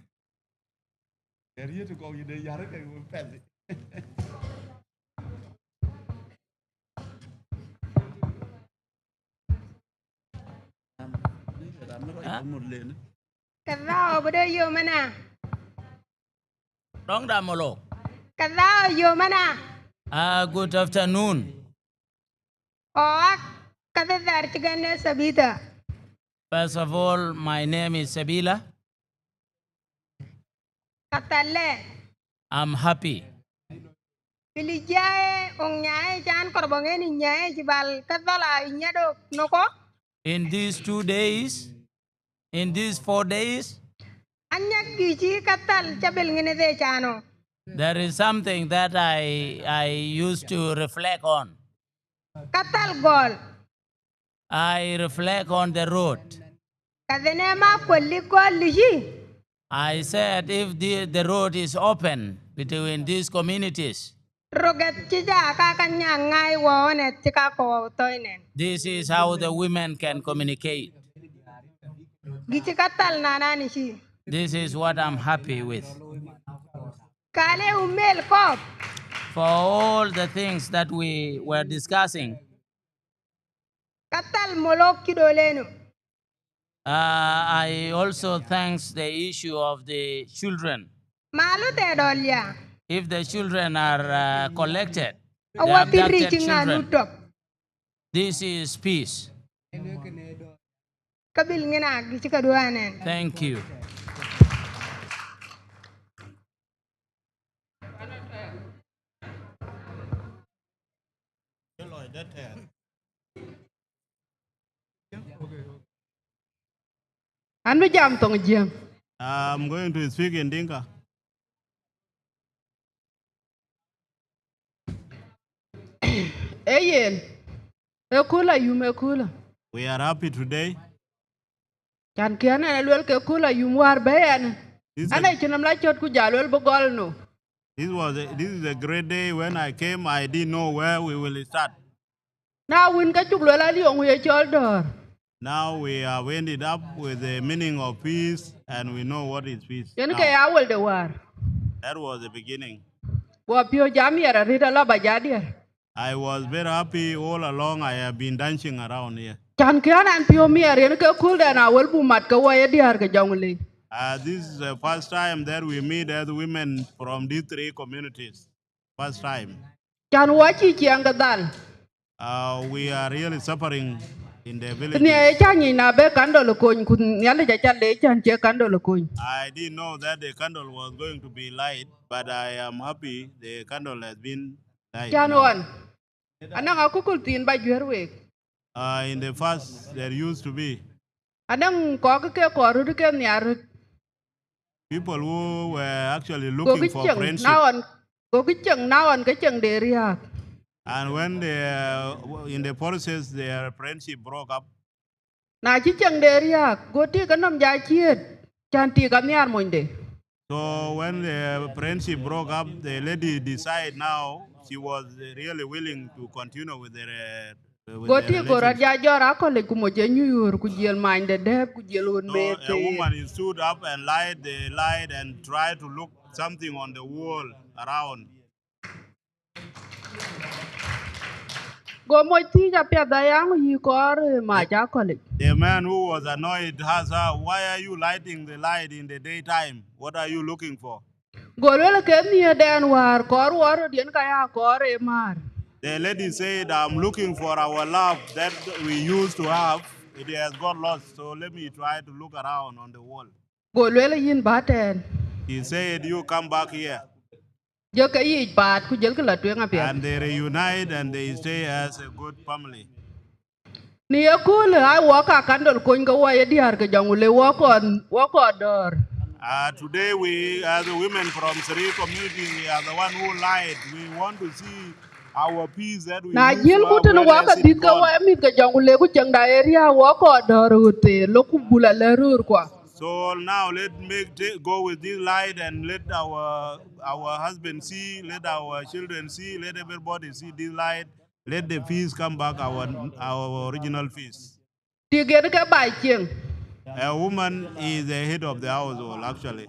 Huh? Kadhaa bï dɔ yom ëna. Rɔŋda molo. Kadhaa yom ëna. Ah, good afternoon. Ɔak, ka dhäthɛɛr cï gɛn ë Sabitha. First of all, my name is Sabila. Ka thale. I'm happy. Pili jai ong nyai can kɔr bɔŋ en nyai ci bal ka thala nyado noko. In these two days, in these four days, anyak ki ci ka thal ca bil ngene de cano. There is something that I, I used to reflect on. Ka thal gol. I reflect on the road. Ka dhene ma kweli gol li yi. I said, if the, the road is open between these communities, roget ci ja ka ka nya ngai wo ne ci ka ko toinen. This is how the women can communicate. Gi ci ka tal na na ni ci. This is what I'm happy with. Kale umel kop. For all the things that we were discussing. Ka thal molok ci dolenu. Uh, I also thanks the issue of the children. Malu te dolia. If the children are uh, collected, they awa abducted piri ci nganu children. Top. This is peace. Kabil ngina gi ci ka duanen. Thank you. An bï jam thoŋ Jiëŋ. I'm going to speak in Dinka. Ee yen, ee kööl ayum, ee kööl. We are happy today. Can kiɛ̈n ɛn ë luel ke kööl ayum wäär bɛ̈ɛ̈i ɛn. This is a, ɛn ë cïn nɔm la cöt ku jal luel bï gɔl no. This was a, this is a great day. When I came, I didn't know where we will start. Na wën, ke cuk luel aliöŋ ye cɔl dɔ̈ɔ̈r. Now we have ended up with the meaning of peace, and we know what is peace. Yen ke now, ya wël de wäär. That was the beginning. Guɔ piɔ̈u jam yɛr arït alɔ ba ja diɛr. I was very happy all along. I have been dancing around here. Can kiɛ̈n ɛn piɔ̈u miɛr yen ke kööl dɛn awël bu mat ke wɔ ye diäär ke jɔŋ lei. Uh, this is the first time that we meet as women from these three communities. First time. Can wɔ cï ciɛɛŋ ke dhal. Uh, we are really suffering. in the village. Nhiaar ë cä nyic na bë candle kony, ku Nhialic aca leec cän cie candle kony. I didn't know that the candle was going to be light, but I am happy the candle has been light. Cän now. Ɣɔn, anɔŋ akököl thiin ba juër week. Uh, in the past, there used to be. Anɔŋ kɔ̈k ke kɔɔr röt ke nhiar röt. People who were actually looking for friendship. Gokï cieŋ na ɣɔn, gokï cieŋ na ɣɔn ke cieŋ de riääk. And when they, uh, in the process, their friendship broke up. Na cï cieŋ de riääk, go tik ke nɔm ja ciët, cän tik anhiar monyde. So when the friendship broke up, the lady decide now she was really willing to continue with the, uh, with the relationship. Go tik go rɔt ja jɔr akɔ̈lic, ku moc ë nyuur, ku jiël manyde dɛ̈ɛ̈p, ku jiël ɣön meeth. So a woman stood up and light the light and try to look something on the wall around. Go moc thiëc apiɛth aya, ŋö yï kɔɔr, eh, mac akɔ̈lic? The man who was annoyed asked her, "Why are you lighting the light in the daytime? What are you looking for?" Go lueel ke nhiëërdɛn wäär kɔɔr wɔ rötdiɛn ka ya kɔɔr ë määr. The lady said, "I'm looking for our love that we used to have. It has got lost, so let me try to look around on the wall." Go lueel, "Yïn bä tɛ̈ɛ̈n." He said, "You come back here." Jɔkï yiic paat, ku jɔlkï la tueŋ apiɛth. And they reunite and they stay as a good family. Në ye köölë, aa wɔ ka candle kony ke wɔ ye diäär ke Jonglei, wɔ kɔn, wɔ kɔn dɔ̈ɔ̈r. Uh, today we, as the women from three communities, we are the one who light. We want to see our peace that we used to have. Na jiël ku tënë wɔ ka dhïth ke wɔ ye mïth ke Jonglei, ku cieŋda ë riääk, wɔ kɔn dɔ̈ɔ̈r ɣöt thëër, lok ku bul alɛ̈k röörkua. So now let make ta-, go with this light and let our, our husband see, let our children see, let everybody see this light. Let the peace come back, our, our original peace. Tik yen ke baai cieŋ. A woman is the head of the household, actually.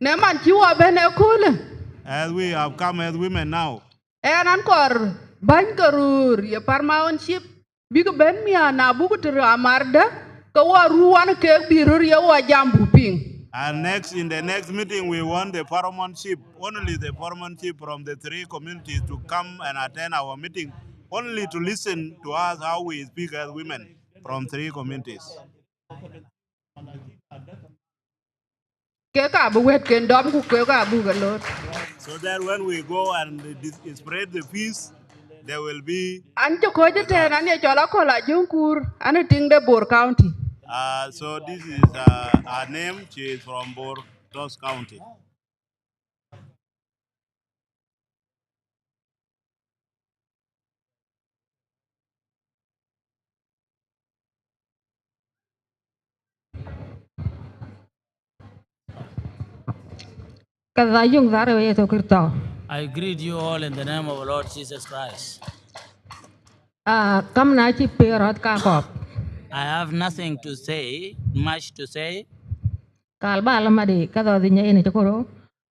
Në man cï wɔ bɛ̈n ë köölë. As we have come as women now. Ɣɛn an kɔɔr bäny ke röör ye paramountship, bïk bɛ̈n miäk, na buk tëër amardë, ke wɔ ruu wan keek bï röör ye wɔ jam buk piŋ. And next, in the next meeting, we want the paramountship, only the paramountship from the three communities to come and attend our meeting, only to listen to us how we speak as women from three communities. Kek ka bï wɛ̈tken dɔm, ku kek ka buk ke loot. So that when we go and dis-, spread the peace, there will be. An cï kɔ̈ɔ̈c ëtɛ̈ɛ̈n, an ye cɔl Akol Ajuŋ Kur, an ë tiŋ de Bor County. Uh, so this is, uh, her name. She is from Bor, South County. Ka dhayuŋ dhare we Yesu Kërtho. I greet you all in the name of our Lord Jesus Christ. Ah, kam na cï pe rɔt ka kɔp. I have nothing to say, much to say. Kal ba la madi ka dhɔ dhi nyɛ ene cï koro.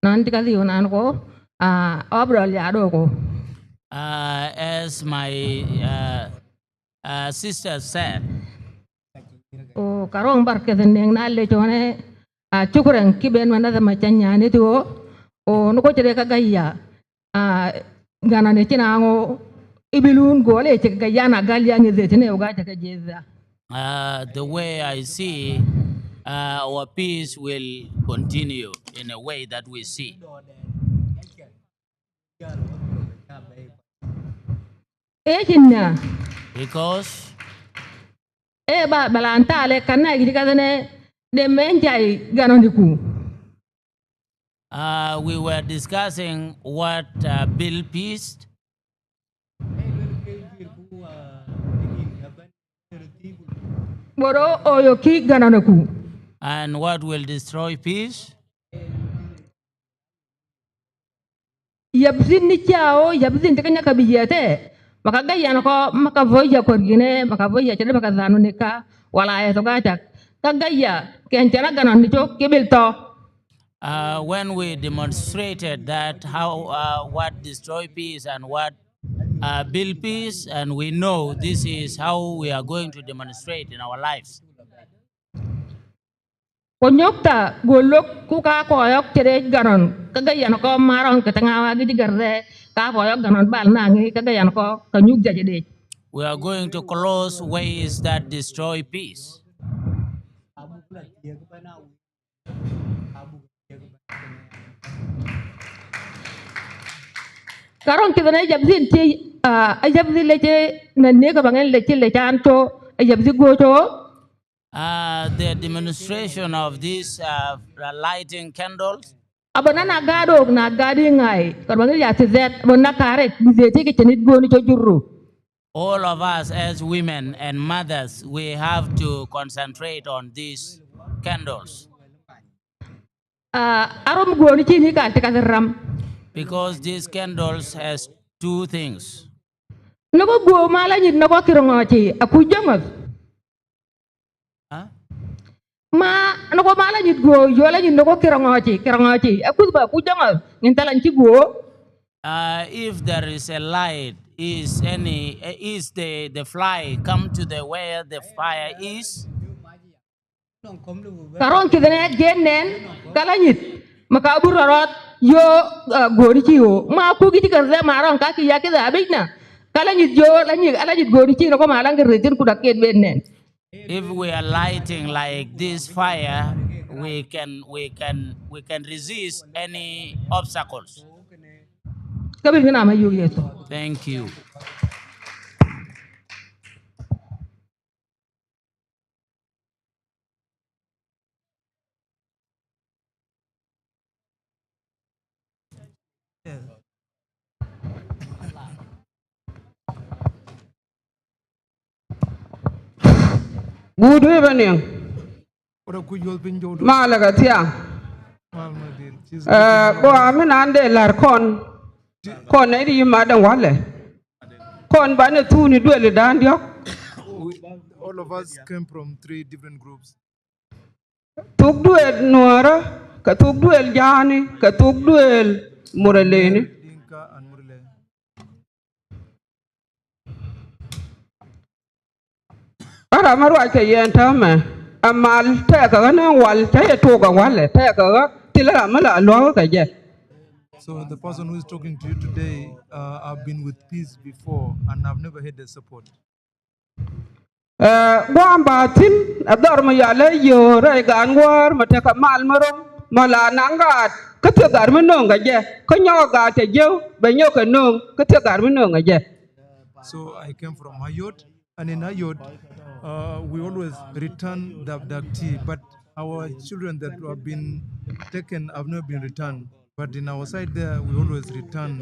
Nɔn cï ka dhiu nan ko, ah, ɔbdɔl ya do ko. Uh, as my, uh, uh, sister said. O ka rɔŋ bar keth neŋ na le cɔne, ah, cukran ki ben mana dhama canya ni tuo. O nuko cire ka gaya. Ah, gana ne cina ŋo ibilun gole cï ka gaya na gal ya ŋi dhëtine o ga cï ka jeza. Uh, the way I see, uh, our peace will continue in a way that we see. Ecin na. Because e ba balan tale kana gidi kadane de men jai ganoniku. Uh, we were discussing what, uh, build peace. Boro oyo ki ganoniku. And what will destroy peace? Yabsin ni chao, yabsin te kanya ka biyete. Maka gayan ko, maka voya korgine, maka voya chede, maka dhanu nika, wala ya to gata. Ka gaya, ken chana ganon ni chok, kibil to. Uh, when we demonstrated that how, uh, what destroy peace and what, uh, build peace, and we know this is how we are going to demonstrate in our lives. Ku nyɔk tha, go lok ku ka kɔyɔk cï rec ganon, ke ke yɛn kɔ marɔŋ ke tïŋ awa gïc gärde, ka kɔyɔk ganon bal naŋi, ke ke yɛn kɔ ke nyuk jajëdec. We are going to close ways that destroy peace. Ka rɔŋ kidhɛn ë jabdhin cï, ah, ë jabdhi lec ë nɛn nek ë baŋ en lec cï lec an, tɔ ë jabdhi guööc ë ɣo. Uh, the demonstration of these, uh, lighting candles. Abä na, na gaat ɣok, na gaat ë ŋai, ka rɔŋ ya ti dhɛt, abä na kaarɛc, bï dhëëth ë ke cïn it guööni cɔ jurru. All of us as women and mothers, we have to concentrate on these candles. Ah, arom guööni cïn ë ka të ka dhil ram. Because these candles has two things. Në kɔ guöö mal anyit në kɔ kërë ŋɔɔci, akuc jɔŋɔth. Huh? Ma, në kɔ mal anyit guöö, yol anyit në kɔ kërë ŋɔɔci, kërë ŋɔɔci. Akuth bä akuc jɔŋɔth, ŋin thal any cï guöö. Uh, if there is a light, is any, is the, the fly come to the where the fire is? Ka rɔŋ kidhɛn ë gen nɛn, ka la nyith, ma ka bur rɔt, yo, ah, guööni cï ɣo. Ma kuk cï kën rɛm ma rɔŋ ka kï ya kidhɛ abic na. Ka la nyith yo, la nyith, ala nyith guööni cï në kɔ ma la ŋïr rëëc thïn ku dak ken ben nɛn. If we are lighting like this fire, we can, we can, we can resist any obstacles. Ka bï ŋïn ama yök Yecu. Thank you. Good evening. Malë ka thiaŋ. Eh, go amin an de lär kɔn. Kɔn ë ri madam walë. Kɔn banɛ thuuni duël dan diɔ̈k. We, all of us came from three different groups. Thuk duël Nuɔɔrë, ke thuk duël Jaani, ke thuk duël Murleni. Dinka and Murle. Aram aruac ke yen täämɛ, amal tɛɛkɛ ɣä në wal, cä ye tok awalë, tɛɛkɛ ɣä, thil ram mi la luɔ̈k ke jɛ. So the person who is talking to you today, uh, I've been with peace before and I've never had the support. Eh, guam ba thïn, adhɔr mi yal ë yöör, rɛy gaan wäär, mi tekɛ mal mi röm, mi la naŋ gaat, kä thiek gaat mi nöŋ ke jɛ, kä nyɔk gaat cɛ jiëu, bɛ nyɔk ke nöŋ, kä thiek gaat mi nöŋ ke jɛ. So I came from Ayod, and in Ayod, uh, we always return the abductee, but our children that have been taken have not been returned. But in our side there, we always return.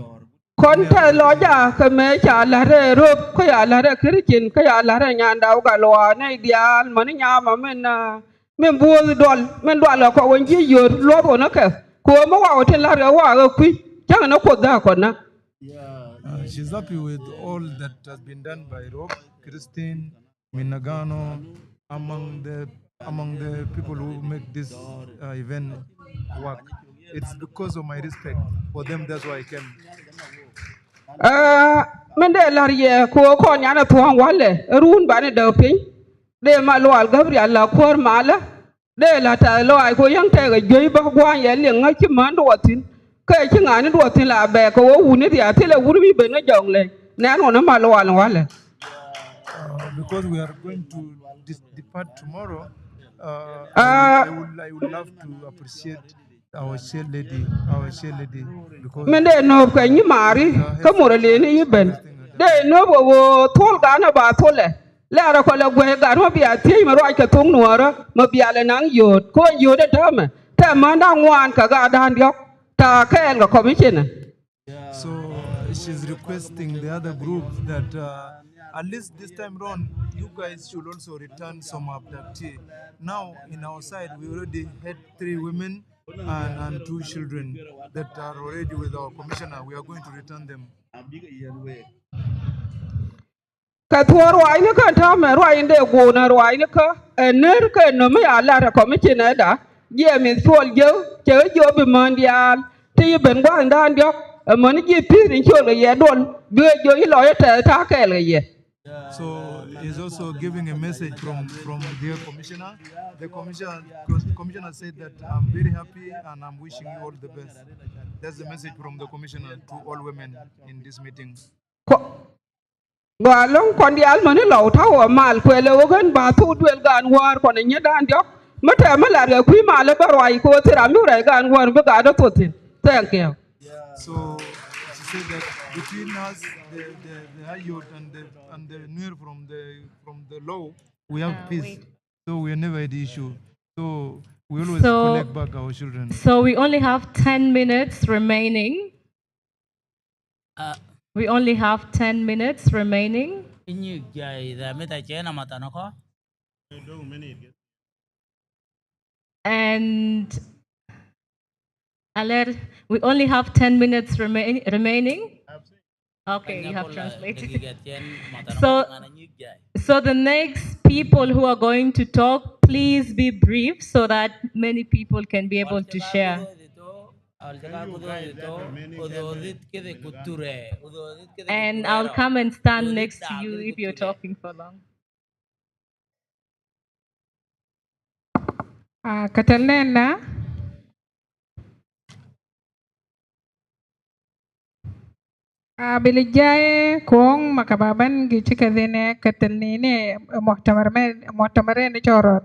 Kɔn tɛth lɔc a ke mëë ca la̱t ë röp, kä ya la̱t ë Christian, kä ya la̱t ë nyanda ë Galuak, nɛy diaal, män nyama min, ah, min buɔth duɔl, min dual ë kɔk wën cï yöt luɔth ɣön ë kɛ. Ku ë mi wak ë tin la̱t ë wak ë kuc, cäŋ në Kuoth dhä kɔn na. Uh, she's happy with all that has been done by Rob, Christine, Minagano, among the, among the people who make this, uh, event work. It's because of my respect for them, that's why I came. Ah, min de la̱r yɛ, ku kɔn yan ë thuɔ̱ɔ̱ŋ walë, ë run banï däk piny. De Malual Gabriel la kuäär malë, de la tɛth lɔaac, ku yäŋ tɛɛk ë juëc bä gua̱a̱ny yɛ liŋ ŋäc cï män duɔɔth thïn, ke cï ŋaani duɔɔth thïn la bɛɛk, ke wo wun ë riath thilɛ wun bï ben ë jɔŋ lɛc, nɛn ɣɔn ë Malual walë. Uh, because we are going to dis-, depart tomorrow, uh, I, ah, would, I would, I would love to appreciate our chair lady, our chair lady, because min de nööp ke nyi maari, ke mur ë leni yï ben. De nööp ke wo thol gan aba tholë. Lɛɛr ë kɔl ë guɛ̈i gat ma bia thiëc ma ruac ke thoŋ Nuɔɔrë, ma bia lɛ naŋ yööt, kony yööt ë täämɛ. Tɛ mända ŋuan ke gat dan diɔ̈k, ta kɛɛl ke commissioner. So she's requesting the other group that, uh, at least this time round, you guys should also return some abductee. Now, in our side, we already had three women and, and two children that are already with our commissioner. We are going to return them. Ke thuɔɔr ruaacnikä täämɛ, ruaacni de guun ë ruaacnikä, ë nër ke nöm ë ya lat ë commissioner da, jiɛɛm mïth cuɔl jëu, cɛ ë jiɔp bï män diaal, të yï ben gua̱thdan diɔ̈k, ë män jiëp pïïr in col ke yɛ duɔl, bï ë jiɔ yï lɔ yetɛɛth ta kɛɛl ke yɛ. So he's also giving a message from, from the commissioner. The commissioner, commissioner said that, "I'm very happy and I'm wishing you all the best." That's the message from the commissioner to all women in this meeting. Kɔ- Go alɔŋ kɔn diaal man ë lɔu tɔ̈u ë mal, ku ë le wok ɣän bä thou duel gan wäär kɔn ë nyiëëdan diɔ̈k. Më tɛ̈ më lat ke kuï mal ë bä ruai, ku thïn ram bï ruai gan wäär bï gat ë thou thïn. Thank you. So she said that between us, the, the, the Ayod and the, and the Nuer from the, from the low, we have peace. So we never had issue. So we always so, collect back our children. So we only have ten minutes remaining. Uh, we only have ten minutes remaining. Inyi jai da mita chena matano ko. And Aler, we only have ten minutes remain, remaining. Okay, you have translated. So, so the next people who are going to talk, please be brief so that many people can be able to share. And I'll come and stand next to you if you're talking for long. Ah, ka tɛ̈l nɛn na. Ah, bili jai kuɔŋ ma ka ba ban gi cï ka dhine ka tɛ̈l nini, eh, muhtamar men, muhtamar en cɔl rɔt.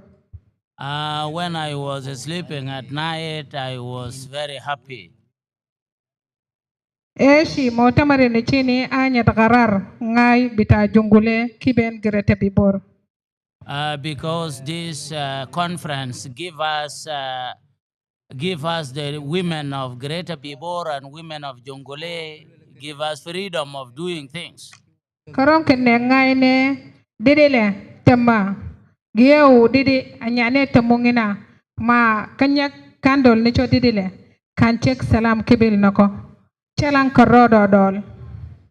Uh, when I was sleeping at night, I was very happy. Eshi muhtamar en cïni anyet qarar ŋai bita Jungule kiben Greater Pibor. Uh, because this, uh, conference give us, uh, give us the women of Greater Pibor and women of Jonglei, give us freedom of doing things. Karɔŋ kene ŋaine didi le tema gieu didi anyane temu ŋina ma kanyak kandol ni cho didi le kan cek salam kibil nako. Chalan karɔdɔ dɔl.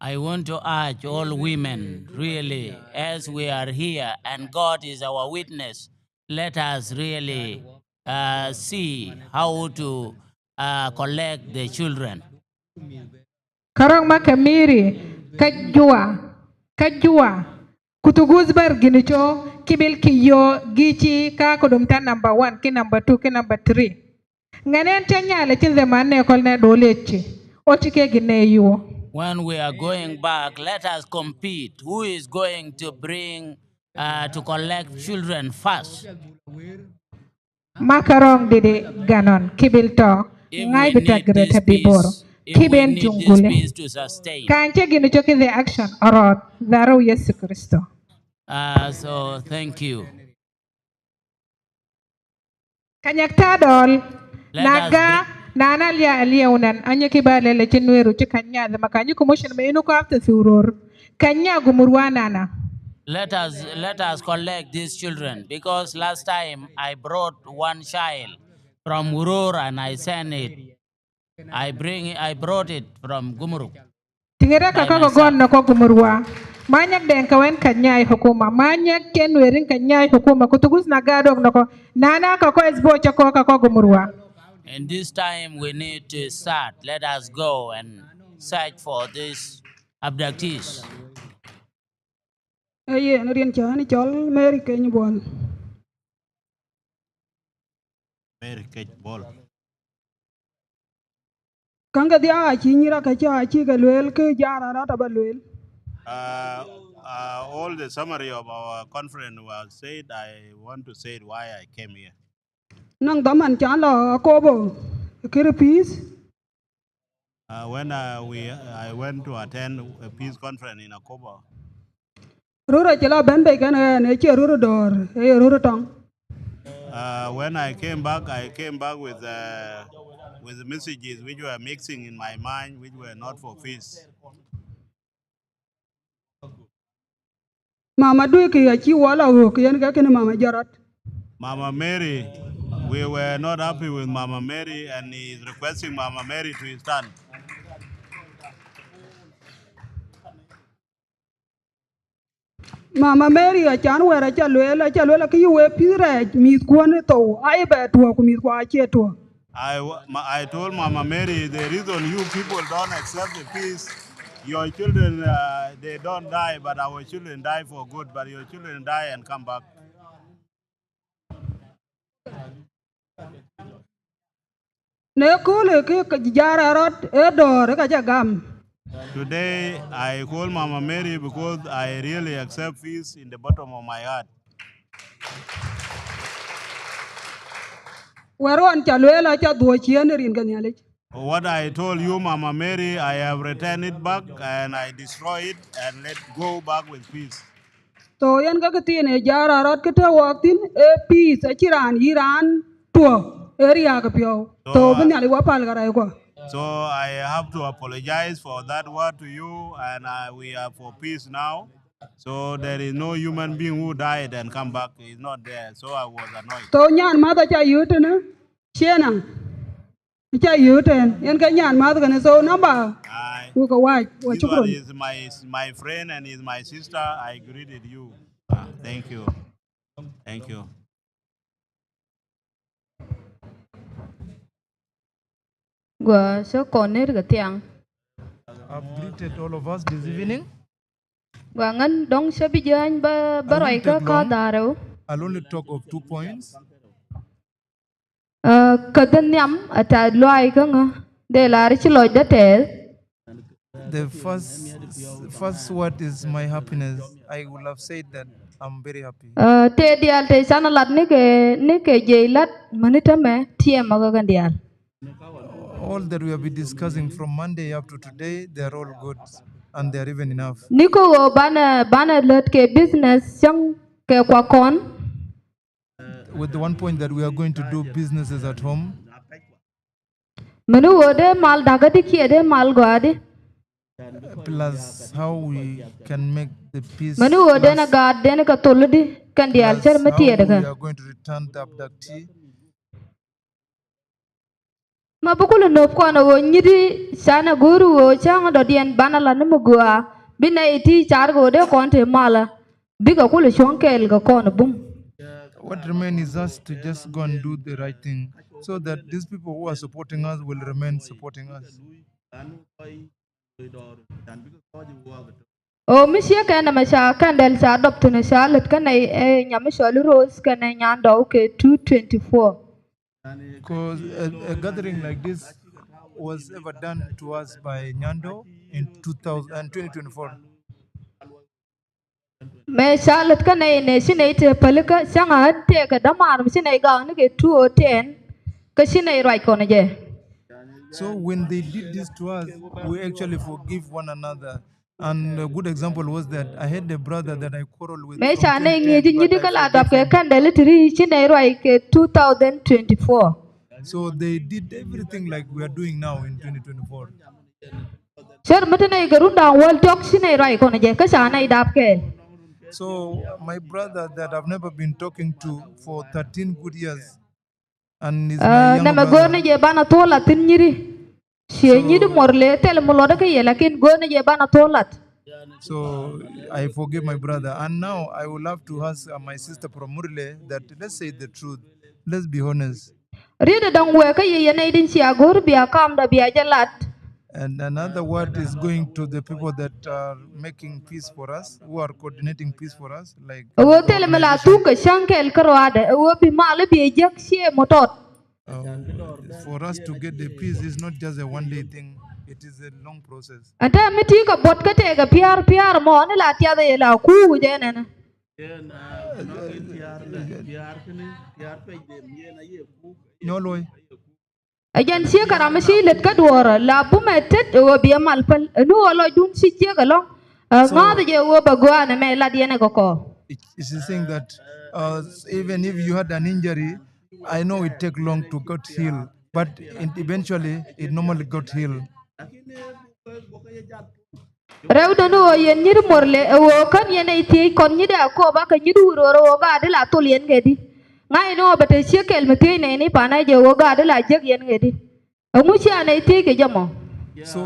I want to urge all women, really, as we are here and God is our witness, let us really, uh, see how to, uh, collect the children. Karɔŋ ma ke miri, ka jua, ka jua. Kutugus bar gini cho, kibil ki yo, gichi ka kudum ta number one, ki number two, ki number three. Ŋɛn en cä nyal acïn dheman në köl në dol ëcï, o cï kek gïn në yuö. When we are going back, let us compete. Who is going to bring, uh, to collect children first? Makarɔŋ didi ganon kibil tɔ ŋai bita Greater Pibor kiben Jungule. Kan cï gïn cök in the action arɔɔt dharou Yesu Kristo. Uh, so thank you. Kanyak ta dɔl. Na ga nana lia lieu nan anye ki ba lele ci nueru ci kanya de makanya ku motion me inu ko after thuror. Kanya gumurwa nana. Let us, let us collect these children because last time I brought one child from Uror and I sent it. I bring, I brought it from Gumruk. Tingere ka kɔk gɔn nɔkɔ gumurwa. Manyak den ka wen ka nyai hukuma. Manyak ken werin ka nyai hukuma. Kutugus na gadok nɔkɔ. Nana ka kɔ esbo cha kɔ ka kɔ gumurwa. And this time we need to start. Let us go and search for these abductees. Ee yen, riɛn cän cɔl Mary Keny Buɔl. Mary Keny Buɔl. Käŋ ke dhiau acï nyïïr akäcä acï ke lueel, kë jaar arɔt abä lueel. Uh, uh, all the summary of our conference was said. I want to say why I came here. Naŋ dhaman can lɔ Akobo, kërë peace. Uh, when, uh, we, I went to attend a peace conference in Akobo. Röör acï lɔ bɛ̈n bei kɛn ɣɛn, ë cie röör dɔ̈ɔ̈r, ë ye röör tɔŋ. Uh, when I came back, I came back with, uh, with messages which were mixing in my mind, which were not for peace. Mama Duki acï wɔ lɔ ɣöök, yen ke kënë Mama Jarɔt. Mama Mary, we were not happy with Mama Mary, and he is requesting Mama Mary to stand. Mama Mary, acan wɛ̈ɛ̈r aca lueel, aca lueel akë yï wek pïïr rɛɛc mïthkuɔn ë thou, ayï bɛ tuɔɔk ku mïthkuɔ acie tuɔɔk. I, wa-, ma-, I told Mama Mary, the reason you people don't accept the peace, your children, uh, they don't die, but our children die for good, but your children die and come back. Në köölë ke, ke jaar arɔt ë dɔ̈ɔ̈r ë ka ca gam. Today, I call Mama Mary because I really accept peace in the bottom of my heart. Wɛ̈t ɣɔn ca lueel aca dhuɔ̈k ciëën rin ke Nhialic. What I told you, Mama Mary, I have returned it back and I destroy it and let go back with peace. So yen ke këthiin ë jäl rɔt kë tɔ̈ wɔk thïn, ee peace, acïn raan yï raan tuɔ, ee riääk piɔ̈u. So, so bï Nhialic wɔ päl karɛckuɔ. So I have to apologize for that word to you, and uh, we are for peace now. So there is no human being who died and come back. He's not there. So I was annoyed. So nyan mäth aca yöt tënë, Ciëna, aca yöt tën, yen ke nyan mäth kënë. So number, aye, ku ke wac, wa, this one shukran. Is my, my friend and is my sister. I greeted you. Ah, thank you. Thank you. Gua sä kɔn ner ke thiaŋ. I've greeted all of us this evening. Gua ŋän dɔŋ sä bï jäny ba, ba rɔi kä ka dhareu. I'll only talk of two points. Aa, kä dhän nhiam ata luai kä ŋä de lar cï lɔc de tɛɛth. The first, first word is my happiness. I would have said that I'm very happy. Aa, te dial te can lat ni ke, ni ke jei lat mani tɛmɛ tiɛm aka kan dial. All that we have been discussing from Monday up to today, they are all good and they are even enough. Ni ko wo banɛ, banɛ lät ke business cäŋ ke kua kɔn. With the one point that we are going to do businesses at home. Mani wo de mal dakä di kiɛ de mal gɔa di. Plus how we can make the peace. Mani wo den a gaat den ka thol di kan dial cär mi tiɛɛdä kä. Plus how we are going to return the abductee. Ma bï kul nöp kɔn ɣöö nyït can aguur ɣöö cäŋ dɔ̈diɛn ban ala ni mi guaa bï nɛy ti car ke ɣöö de kɔn të malä bï ke kul cuɔŋ kɛɛl ke kɔn bum. What remain is us to just go and do the right thing so that these people who are supporting us will remain supporting us. O mi cie kɛn ɛmɛ ca kɛndɛl ca dɔp tënë ca lät kɛn ɛ nyam cɔl Rose kɛn ɛ nyan dɔu ke two twenty four. Because a, a gathering like this was ever done to us by Nyando in two thousand and twenty twenty-four. Mëë ca lät kɛn ɛ ne cï nɛy të pälikä cäŋ ɣän tëëkë dämaar mi cï nɛy gak ni ke two o ten ke cï nɛy ruac kɔn jɛ. So when they did this to us, we actually forgive one another. And a good example was that I had a brother that I quarreled with. Mëë ca ne ŋiëc nyït ke la dɔp ke kɛndɛl tëri cï nɛy ruac ke two thousand twenty-four. So they did everything like we are doing now in twenty twenty-four. Cär mi tënë ke run daŋ wäl tök cï nɛy ruac kɔn jɛ ke ca nɛy dap kɛɛl. So my brother that I've never been talking to for thirteen good years, and is my younger brother. Nɛmɛ göör ni jɛ ban a thol a thïn nyïri. Cie nyït Murle thil mi luɔt ke ye, lakin göönë je ban a thol lat. So I forgive my brother, and now I would love to ask uh, my sister from Murle that let's say the truth, let's be honest. Riëëdë dɔŋ wɛɛk ke ye yen ëdïn cia goor bia kamda bia jɛ lat. And another word is going to the people that are making peace for us, who are coordinating peace for us, like. Ë ɣöö thil mi la thuk ke cäŋ kɛl kärɔaadë, ë ɣöö bï mal bï jek cie mutɔt. Uh, for us to get the peace is not just a one day thing, it is a long process. Ata mi ti ka bot ka te ka piar piar mo ni la tiada ye la ku je nene. Nyoloi. Ajan sie karam si let ka duora la bum etet o bi mal pal. Nu olo dun si je ka long. Ngad je wo ba gua ne me la diene ko ko. It is saying that uh, even if you had an injury, I know it take long to get healed, but it, eventually it normally got healed. Rɛwdun ɣöö yen nyït Murle ë ɣöö kän yen ë thiëëc kɔn nyït Akop akë nyït wur ɣöör ë ɣöö gaadï la thol yen ŋedi. Ŋa yen ɣöö bɛ të cië kɛl mi thiëëc nɛɛni pan ë jɛ ɣöö gaadï la jek yen ŋedi. Eŋu cï an ë thiëëc ke jɔmɔ. So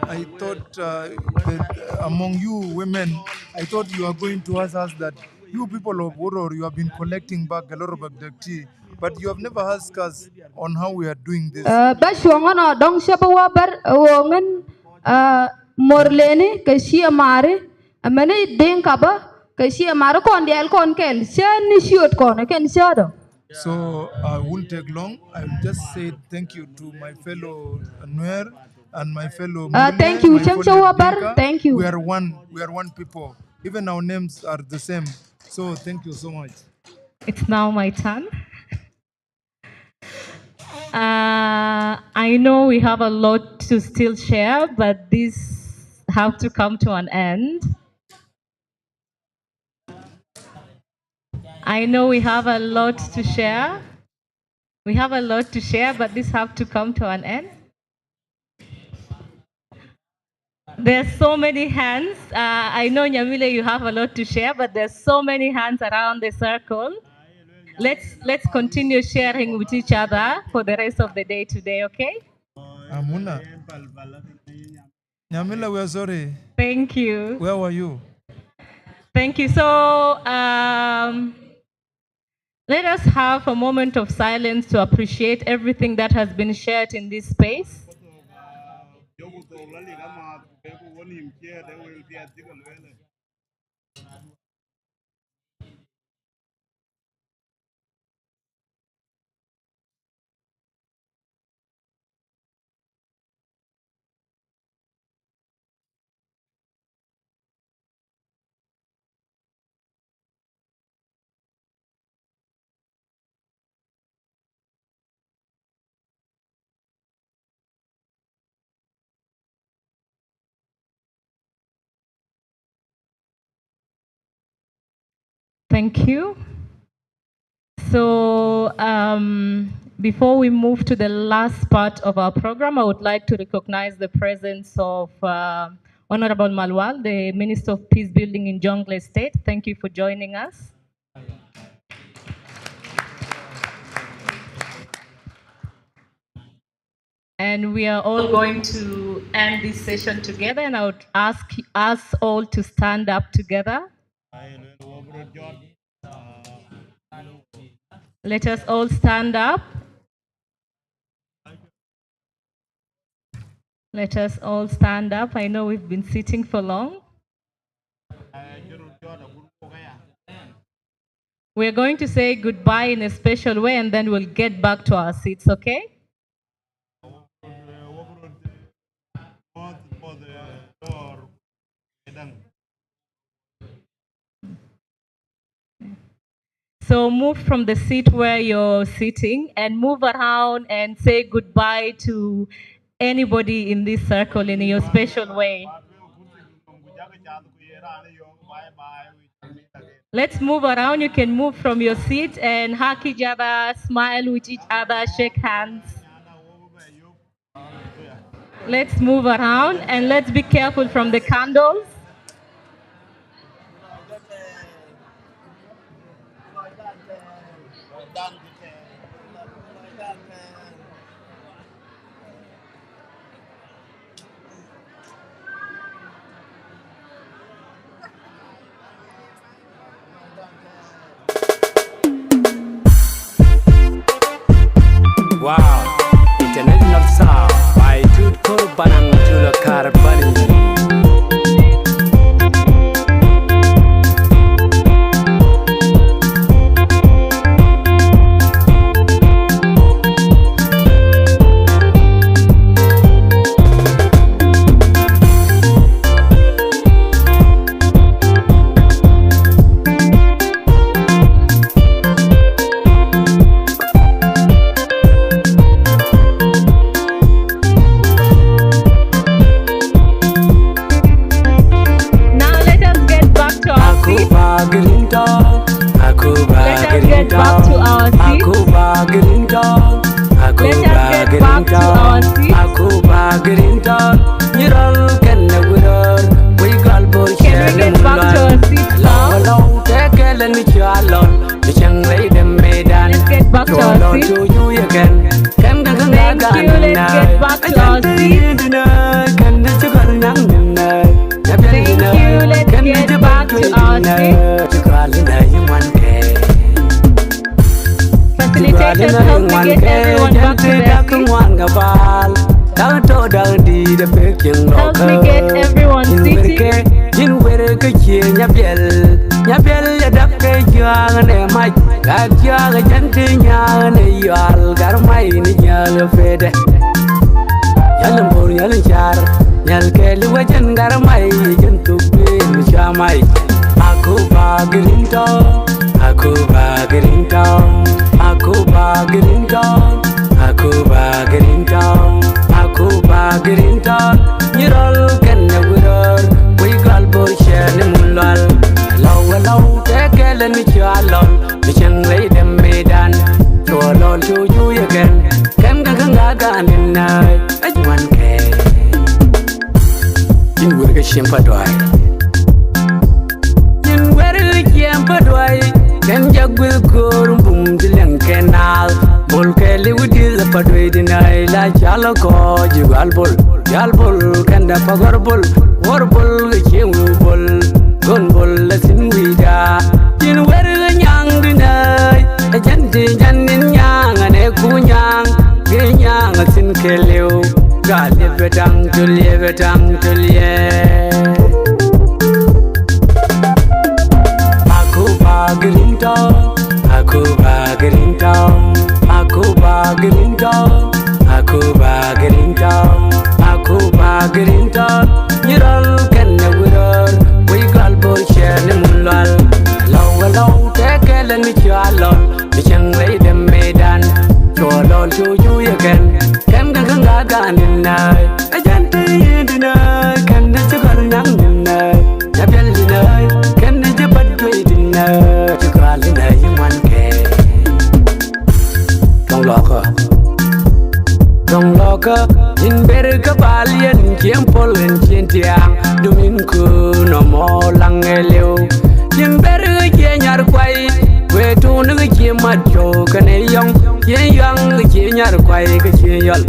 I thought uh, that among you women, I thought you are going to ask us that you people of Uror, you have been collecting back a lot of abductee, but you have never asked us on how we are doing this. Ba cuɔŋ ɣɔn ɔ dɔŋ cä bï wä bär ɣööŋ ɣɛn Murleni ke cie maari, amäni Diŋka bä ke cie maari kɔn diɛɛl kɔn kɛl cä ni ciöt kɔn ë kɛn cäätɔ. So I won't take long. I will just say thank you to my fellow Nuer. and my fellow Uh, Murle, thank you, my Chang fellow Chauabar. Dinka. Thank you. We are one. We are one people. Even our names are the same. So thank you so much. It's now my turn. Uh, I know we have a lot to still share, but this have to come to an end. I know we have a lot to share. We have a lot to share, but this have to come to an end. There's so many hands. Uh, I know, Nyamile, you have a lot to share, but there's so many hands around the circle. Let's, let's continue sharing with each other for the rest of the day today, okay? Amuna. Nyamila, we are sorry. Thank you. Where were you? Thank you. So, um, let us have a moment of silence to appreciate everything that has been shared in this space. Thank you. So, um, before we move to the last part of our program, I would like to recognize the presence of, uh, Honorable Malwal, the Minister of Peace Building in Jonglei State. Thank you for joining us. And we are all going to end this session together, and I would ask us all to stand up together. Let us all stand up. Let us all stand up. I know we've been sitting for long. We're going to say goodbye in a special way, and then we'll get back to our seats, okay? So move from the seat where you're sitting and move around and say goodbye to anybody in this circle in your special way. Let's move around. You can move from your seat and hug each other, smile with each other, shake hands. Let's move around and let's be careful from the candles. Wow, international sound by Tut Kor Banang Tula Karbani. Now let us get back to our seat. Let us get back to our seat. Let us get back to our seat. Can we get back to our seat now? Let's get back to our seat. Thank you. Let's get back to our seat. Thank you. Let's get back to our seat. Facilitators, help me get everyone back to their seats. Help me get everyone seated. Alem bor nyal car, nyal keli wajan garamai, jen tuk pin chamai. Akuba Green Town, Akuba Green Town, Akuba Green Town, Akuba Green Town, Akuba Green Town. Nyirol kene wiror, we gal bor chene mulal. Law law tekele ni chalol, bicheng lei dem medan. Chalol tu ju yeken, ken ka kanga ganin nai. One K. Yin wër ke ciem pa duai. Yin wër ke ciem pa duai. Ken ja gwil kor bum di leng kenal. Bol ke liu di la pa duai di nai la chalo ko ji gal bol. Gal bol ken da pa gor bol. Gor bol ke ciem wu bol. Gon bol la sin wi da. Yin wër ke nyang di nai. Jan di jan nin nyang ane ku nyang. Gi nyang sin ke liu. Ga liep tang tu liep tang tu liep. Akuba Green Town, Akuba Green Town, Akuba Green Town, Akuba Green Town, Akuba Green Town. Nyirol kene wiror, we gal bor chene mulal. Law law tekele ni chalol. Bicheng lei dem medan, chalol tu ju yeken, ken ka kanga ganin nai. Ajan te yin di nai, ken de chigal nyang di nai. Nyabel di nai, ken de jibat dwe di nai. Chigal di nai yin one K. Dong loka. Dong loka, in ber ka bal yen chiem pol en chien tiang. Dumin ku no mo lang eleu. Cïn bɛ̈r ke cie nyar kuai, ku ë tuun ke cie mat cöök kënë yɔŋ, cie yɔŋ ke cie nyar kuai ke cie yɔl.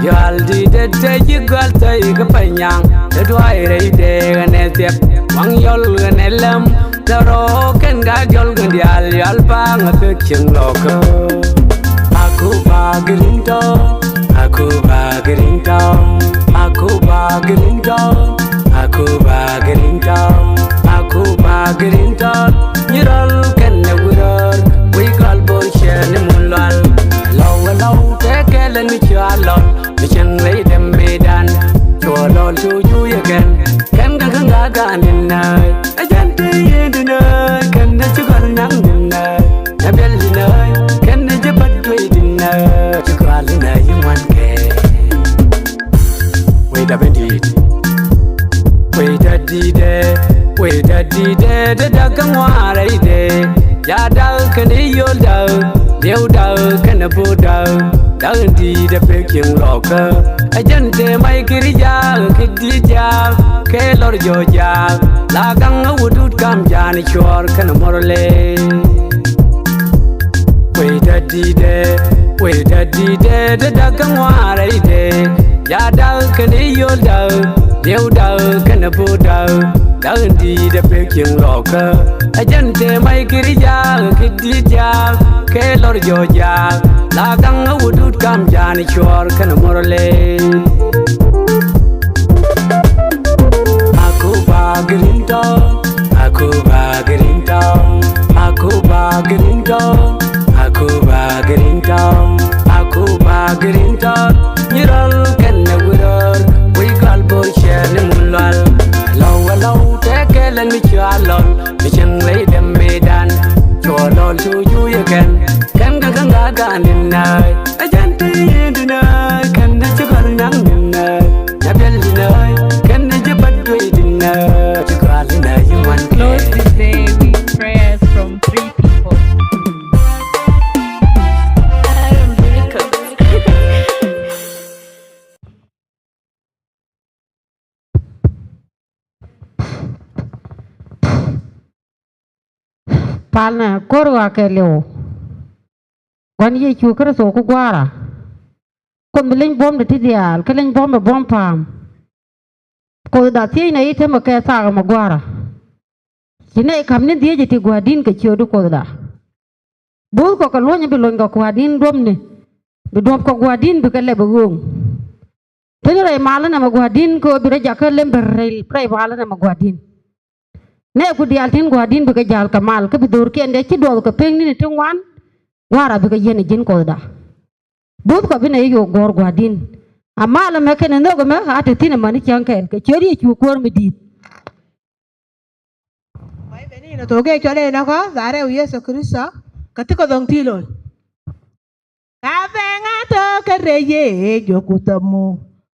Yɔl dït ë tëc cï gɔl thëi ke pɛ̈ny nyaŋ, të duai rɛ̈i de ɣɛn ë thiɛk, waŋ yɔl ɣɛn ë lɛ̈m, të rɔ̈ɔ̈k kën ka jɔl kën diaal, yɔl bäŋ ë pek cieŋ lɔ̈kë. Akuba Green Town, Akuba Green Town, Akuba Green Town, Akuba Green Town, Akuba Green Town. Nyirol kene wiror, we gal bor chene mulal. Law law tekele ni chalol, bicheng lei dem medan. Chalol tu ju yeken, ken ka kanga ganin nai. Ajan te yin di nai, ken de chigal nyang di nai. Nyabel di nai, ken de jibat dwe di nai. Chigal di nai yin one K. Wei da bendit. Wei da dide, wei da dide, de da ka ŋuara ide. Ya da kene yol da, deu da kene bu da. Da dide pek king loka. Ajan te mai kiri ja, kidi ja, ke lor jo ja. La gang a wudut kam jan chuor kene morle. Wei da dide, wei da dide, de da ka ŋuara ide. Ya da kene yol da, deu da kene bu da. Da dide pek king loka. Ajan te mai kiri ja, kidi ja, ke lor jo ja. La gang a wudut kam jan chuor kene morle. Akuba Green Town, Akuba Green Town, Akuba Green Town, Akuba Green Town, Akuba Green Town. Nyirol kene wiror, we gal bor chene mulal. Law law tekele ni chalol, bicheng lei dem medan. Chalol tu ju yeken, ken ka kanga ganin nai. Ajan te yin di nai, ken de chigal nyang di nai. Nyabel di nai, ken de jibat dwe di nai. Chigal di nai yin one K. Close this day with prayers from three people. Palnë kor wa ke liu. Guan Yecu Kërtho ku Guara. Kuoth bï leny buɔm de tï diaal, ke leny buɔm de buɔm paam. Kuothda thiëëc në yic tëmë ke thaak ë Maguara. Cï në kam ni dhiëëc ë tï guäär dïn ke ciöötdu Kuothda. Buuth kɔ̈k ke luɔny bï lony kɔ̈k guäär dïn duɔ̈pni, bï duɔ̈p kɔ̈k guäär dïn bï ke lɛp ë ɣööŋ. Tënë rɛy mal ënɔm ë guäär dïn ke bï rɔt jak ke lem bɛ̈r rɛy, rɛy mal ënɔm ë guäär dïn. Në ku diaal tïn guäär dïn bï ke jäl ke mal, ke bï dhöörkiɛn de cï duɔth ke piŋ nïn ë tïŋ wan, Guara bï ke yiën ë jïn Kuothda. Buuth kɔ̈k bï në yök gɔ̈ɔ̈r guäär dïn. Amal ëmɛ kënë nhök ëmë, aa tëthiin ëmën cäŋ kɛn, ke ciöt Yecu kuöör mi dït. Kɔc bɛ̈n yïn ë thok ke cɔl en ëkɔ, dharëu Yecu Kërtho, ke thï ke dhöŋ thï looi. Ka dhɛŋ atɔ̈ ke rec ye jɔku themu,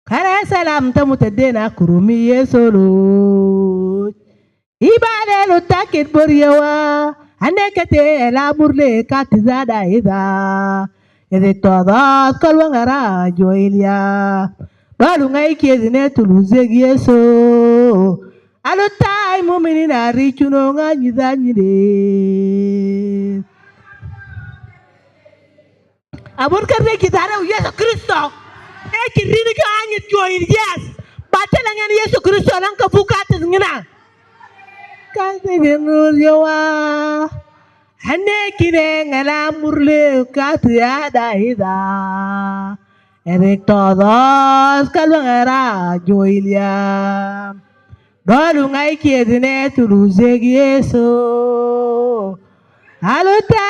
kërɛ thalam themu tëden akurumi Yecu loc. Ibadelu takit bor yewa, ane kete ela murle ka tizada idha. Idhi tɔdhɔth ka luaŋ ara joilia. Balu ŋai kieth ne tulu zek Yecu. Alu tai muminin ari cuno ŋa nyidha nyide. Abun ke rec cï dharëu Yecu Kërtho. E cï rin ke anyit cuɔi in yes. Ba tëlë ŋɛn Yecu Kërtho lan ke buk ka tith ŋina. Ka tith in rur yewa. Ane kine ŋɛn amurle ka thiada idha. Erik tɔdhɔth ka luaŋ era joilia. Dɔlu ŋai kieth ne tulu zek Yecu. Alu ta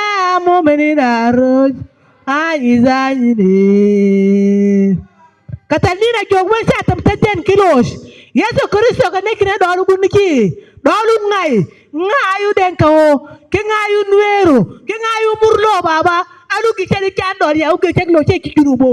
muminin aroj. Anyi zanyini. Ka thalina jok wën ca thëm tëden kiloc. Yecu Kërtho ke nekine dɔlu gun ki. Dɔlu ŋai. Ŋai u den ka o. Ki ŋai u nueru. Ki ŋai u murlo baba. Alu ki cɛli can dɔl ya u ki cɛk lo cɛ ki juru bo.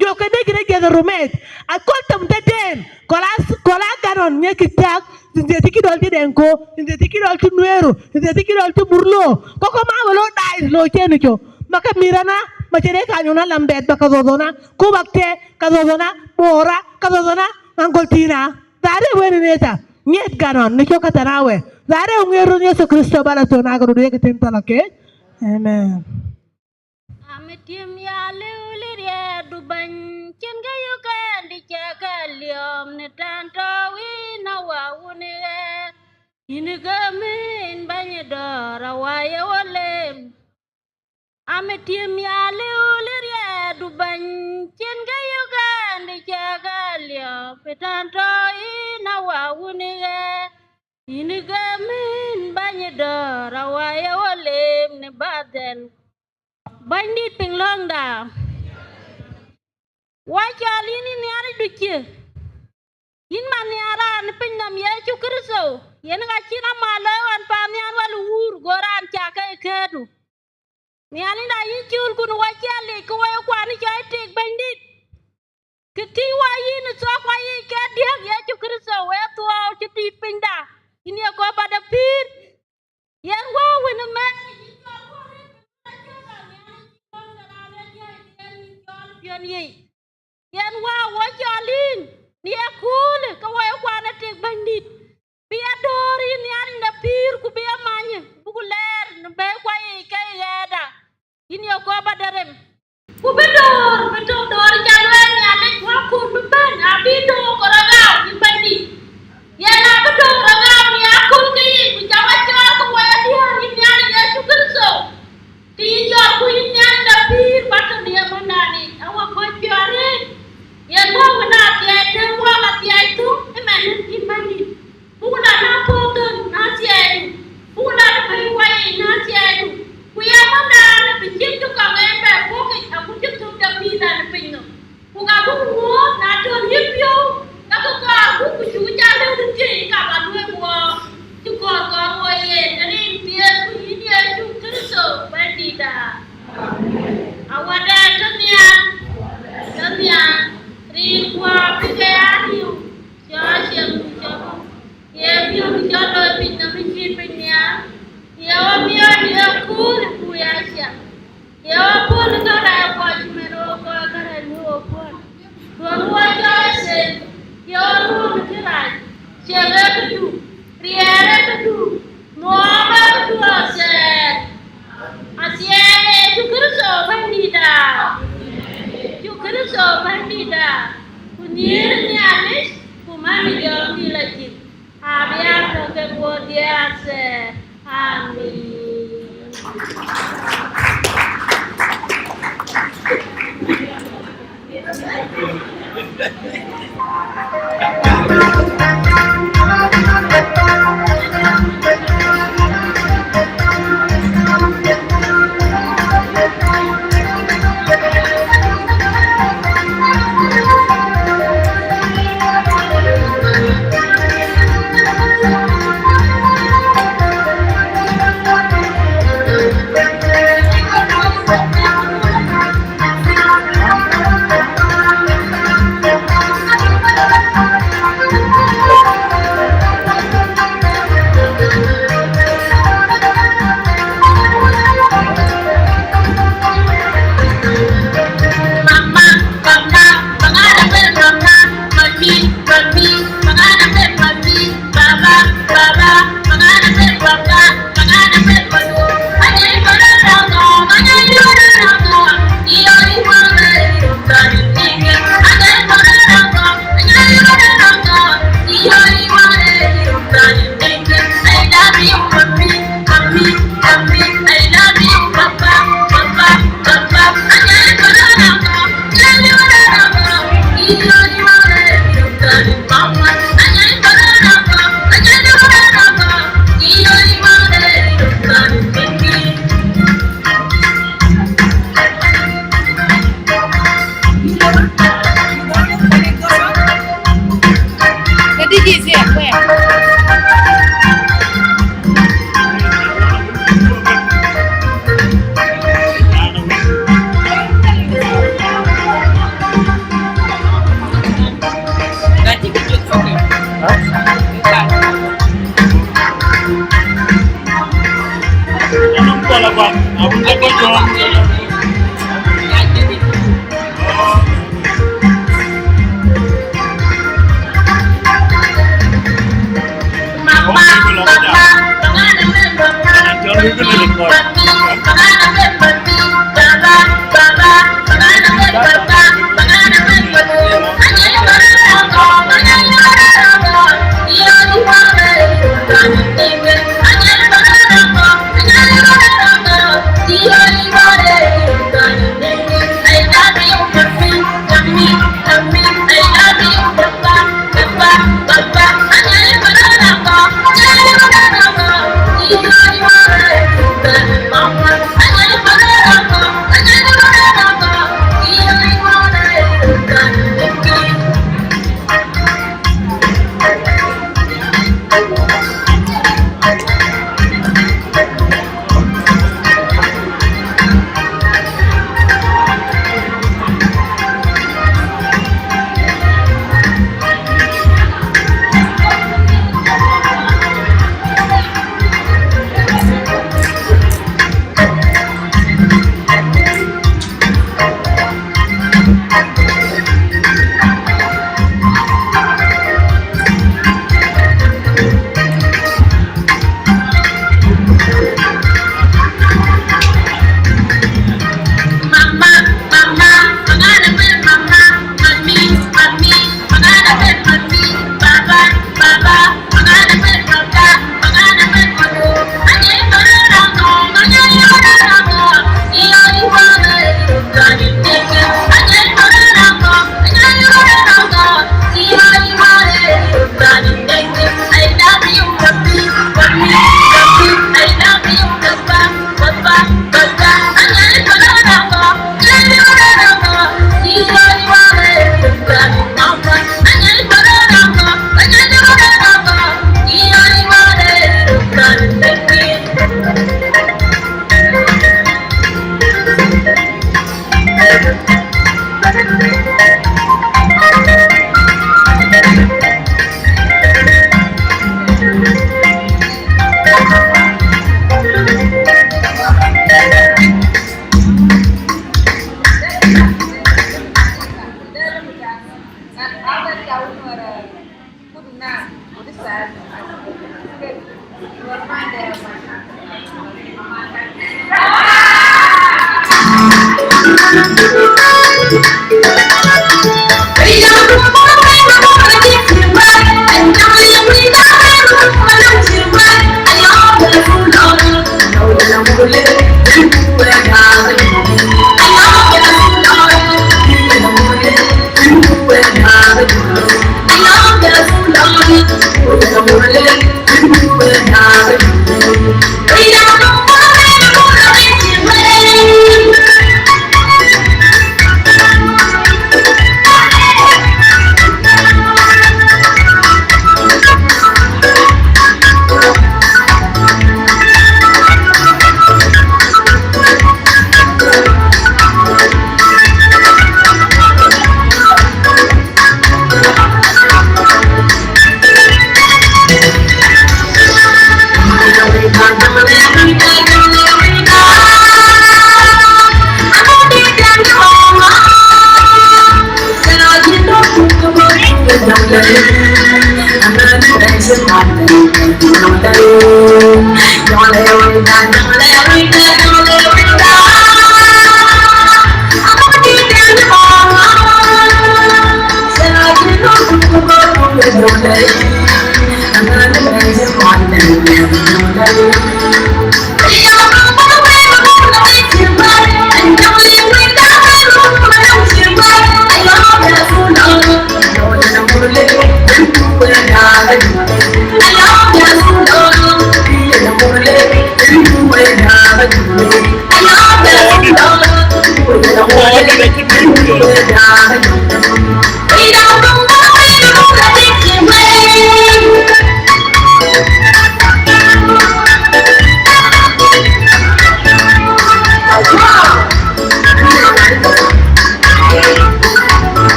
Jɔ ke dek rek jeth rumet. Akɔl thëm tëden. Kɔla, kɔla ganon nye ki tak. Nde ti ki dɔl ti denko. Nde ti ki dɔl ti nueru. Nde ti ki dɔl ti murlo. Kɔkɔ ma welo dai lo ceni co. Ma ke mirana, ma cere ka nyuna lambet ba ka dhodona. Ku bak te ka dhodona. Bora ka dhodona. Angol tina. Dare weni neta. Nyet ganon ni co ka tanawe. Dare ungeru Yesu Kristo bala tona garu de ke tin talake. Amen. Amit tim ya liu li riɛɛrdu bɛ̈ny, cïn kë yök ɛn dï cɛ kɛ liɔ̈ɔ̈m në tɛ̈n tɔ̈u yïn awä wun ë ɣɛɛr. Yïn ke mïn bɛ̈ny ë dɔ̈ɔ̈r awä ye wo lem. Amit tim ya liu li riɛɛrdu bɛ̈ny, cïn kë yök ɛn dï cɛ kɛ liɔ̈ɔ̈m në tɛ̈n tɔ̈u yïn awä wun ë ɣɛɛr. Yïn ke mïn bɛ̈ny ë dɔ̈ɔ̈r awä ye wo lem në badhɛl. Bɛ̈nydït piŋ lɔ̈ŋda. Wä cɔl yïn yïn Nhialic du cie. Yïn man nhiaar raan piny nɔm Yecu Kërtho. Yen ka cïn amal looi ɣɔn paannhial wal wuur go raan cak ke ë këëdu. Nhialic na yïn cul kun wä ciɛl yic ke wɔ ye kuan cɔi tik Bɛ̈nydït. Kë tïc wä yïn ë thok wä yic ke diäk Yecu Kërtho wee thuɔɔu cï dït pinyda. Yïn ye kɔ̈u bä de pïïr. Yen wä wën ë mɛn piɔ̈n yic. Yen wä wä cɔl yïn në ye köölë ke wɔ ye kuan ë tik Bɛ̈nydït. Bï ya döör yïn Nhialic de pïïr ku bï ya many buk lɛɛr në bɛ̈i kuayic ke ɣɛɛrda. Yïn ye kɔ̈u bä de rem. Ku bï döör bï tök döör ca luɛɛl Nhialic wäkun bï bɛ̈n abï döör kɔ̈rɔgau yï Bɛ̈nydït. Yen abï döör rɔgau në akun ke yic ku ca wä cɔɔl ku wä ya diäär yïn Nhialic Yecu Kërtho. Kë yï cɔɔl ku yïn Nhialic de pïïr bä tök në ye mändan yic awä kɔc piɔ̈ɔ̈r rëëc. Yen bä wën athiɛɛi tëë wä athiɛɛi thuk ëmɛn yïn Bɛ̈nydït. Buk la na puɔ̈u thön na thiɛɛidu, buk la në pɛ̈i wai na thiɛɛidu, ku ye mändan bï cïn cï kɔŋ en bɛ puɔ̈kic, aku cï thök de pïïrdan piny nɔm. Ku ka buk ŋuɔ̈ɔ̈th na tön yï piɔ̈u, ka ke kɔɔr buk ku cuk ca lëu në thiëi ka ba lueel wɔ, cï kɔɔr kɔɔr wɔ yen, në rin piɛth ku yïn Yecu Kërtho Bɛ̈nydïtda. Awäda tɔ nhial, tɔ nhial, rin kuɔ bï ke ya riëëu, cɔl ciɛɛŋdu cɔl. Ye piɔ̈u cɔl looi piny nɔm ë cït piny nhial, ye wä miɔɔc ye kööl ë kuc aciɛk, ye wä puɔ̈l ë kärɛc kuɔc cïmën ɣöö kɔc kärɛc nu ɣöö puɔ̈l. Duɔ̈n wä cɔl ë thel, ye wä ruɔ̈ɔ̈n ë kërac, ciɛk ë këdu, riɛɛr ë këdu, nuɔɔr ë këdu athɛɛr. Athɛɛr ë Yecu Kërtho Bɛ̈nydïtda, Yecu Kërtho Bɛ̈nydïtda, ku nhiëër Nhialic, ku man ë jɔŋdït la cït. Abï a tɔ̈ ke guɔ̈ɔ̈r diɛɛr athɛɛr. Amin.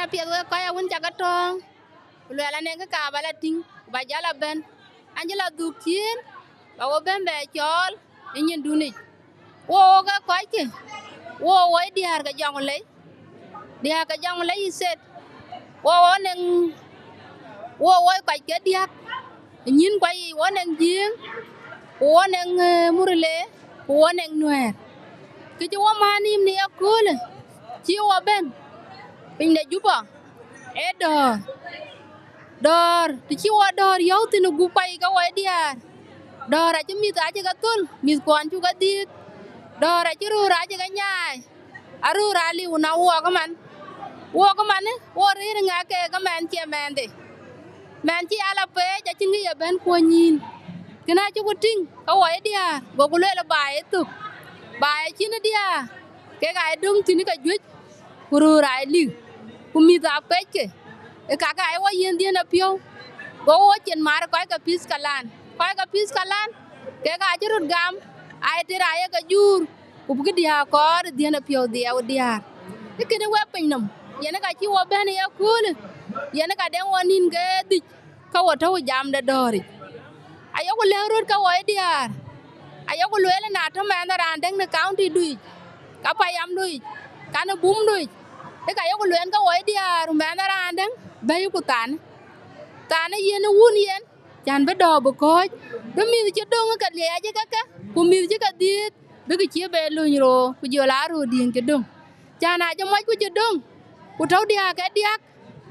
Apiɛth wek kɔc awën cakë tɔ̈ɔ̈ŋ, ku luɛɛl anɛŋ kë ka ba la tïŋ, ku ba jal a bɛ̈n. An cï la dhuk ciëën, ba wo bɛ̈n bɛ cɔɔl ë nyindun yic. Wo wo ke kɔckë, wo wo diäär ke Jɔŋlei, diäär ke Jɔŋlei State. Wo wo nɛŋ, wo wo kɔc ke diäk, nyïn kua yiic wo nɛŋ Jiëëŋ, ku wo nɛŋ, eh, Murle, ku wo nɛŋ Nuɛɛr. Kë cï wo määr nïïm në ye köölë, cï wo bɛ̈n piny de Juba, ee dɔ̈ɔ̈r. Dɔ̈ɔ̈r, të cï wo dɔ̈ɔ̈r yɔ̈ɔ̈k thïn ë gup kua yiic ke wo diäär. Dɔ̈ɔ̈r acï mïth acï ke thöl, mïth kuɔn cuk ke dhiëëth. Dɔ̈ɔ̈r acï röör acï ke nyaai. Aröör aliu na wok ëman. Wok ëman, wo rëër ŋa ke ke mɛn cie mɛnhde. Mɛn cï ya la peec acïn kë ye bɛ̈n kuɔny nyïïn. Kënë acï ku tïŋ, ke wo ye diäär, goku lueel baai ë thök. Baai acïn diäär, kek aa ye döŋ thïn ke juëc, ku röör aa ye lik. Ku mïth aa pecke, ë kakë aa ye wo yiën dhiën apiɔ̈u. Go wo cin maar kɔc ke pïth kalan. Kɔc ke pïth kalan, kek aa cï röt gam, aa ye tëër aa ye ke juur, ku bï këdï akɔɔr ë dhiën apiɔ̈u dhiɛɛu diäär. Ë kënë wek pinynhom, yen ka cï wo bɛ̈n ë ye köölë, yen ka deŋ wo nïn ke dhïc, ke wo tɔ̈u jam de dɔ̈ɔ̈ric. Ayeku lɛ̈k röt ke wo ye diäär, ayeku lueel na tɔ̈ mɛnh raan dɛ̈ŋ në county du yic, ka payamdu yic, ka në bumdu yic, ë ka yeku lueel ke wo ye diäär, mɛnh raan dɛ̈ŋ, bɛ̈i ku than. Than ë yen ë wun yen, cän bï dɔ̈ɔ̈r bï kɔ̈ɔ̈c, bï mïth cï döŋ ke liɛɛc ë keke, ku mïth cï ke dhiëëth, bï kë cie bɛ lony roor, ku jɔl aa röör diëŋ cï döŋ. Cän acï mɔc ku cï döŋ, ku tɔ̈u diäär ke diäk,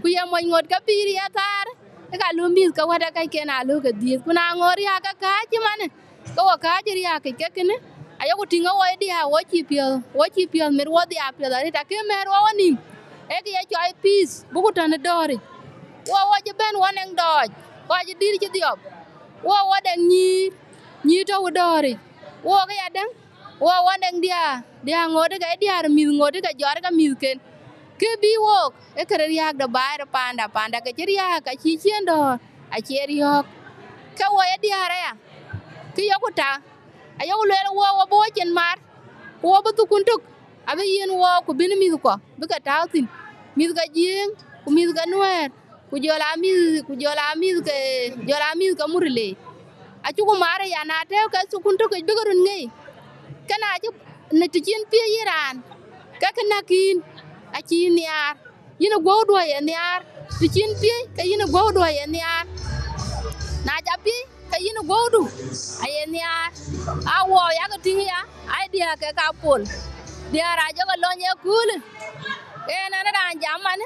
ku ye mɔc ŋot ke pïïr ye thaar, ë ka lɔ mïth ke wɛ̈t ë kɛcken aa lɔ ke dhiëëth. Ku na ŋot riääk ke kääc cï manë, ke wo kääc riääk ke kënë, ayeku tïŋ ë wo ye diäär, wo cïï piɔ̈ɔ̈th, wo cïï piɔ̈ɔ̈th mit wo dhiaar piɔ̈ɔ̈th arëët, akë mɛ̈ɛ̈r wo wo nïïm, ee kë ye cɔl peace, buku tɔ̈ në dɔ̈ɔ̈ric. Wo wo cï bɛ̈n wo nɛŋ dɔɔc, kɔc dït cï dhiɔp, wo wo dɛŋ nyïïr, nyïïr tɔ̈u dɔ̈ɔ̈ric, wo ke ya dɛ̈ŋ, wo wo nɛŋ diäär, diäär ŋot ke diäär mïth ŋot ke jɔt ke mïthken. Kë bï wok, ee kë riääk de baai de paanda, paanda ke cï riääk, acï ciëën dɔ̈ɔ̈r, acie riɔ̈ɔ̈k. Ke wo ye diäär aya, kë yeku ta, ayeku lueel wo, wo bï wo cin maar, ku wo bï thukun tök, abï yiën wo, ku bïn mïthkuɔ, bï ke tääu thïn. Mïth ke Jiëëŋ, ku mïth ke Nuɛɛr, ku jɔl aa mïth, ku jɔl aa mïth ke, jɔl aa mïth ke Murle. Acuku maar aya, na tɛ̈ɛ̈u ke thukun tök yic bï ke röt ŋic. Ke na cï, në të cïn piëc yïn raan, ke kë näk yïn, acï yïn nhiaar. Yïn ë guɔ̈udu aye nhiaar, të cïn piëc, ke yïn ë guɔ̈udu aye nhiaar. Na ca piëc, ke yïn ë guɔ̈udu aye nhiaar. Aa wo yakë tïŋ ya, aa diäär ke ka pol. Diäär aa jɔkë lɔny ë köölë. Yen ɛn raan jam manë,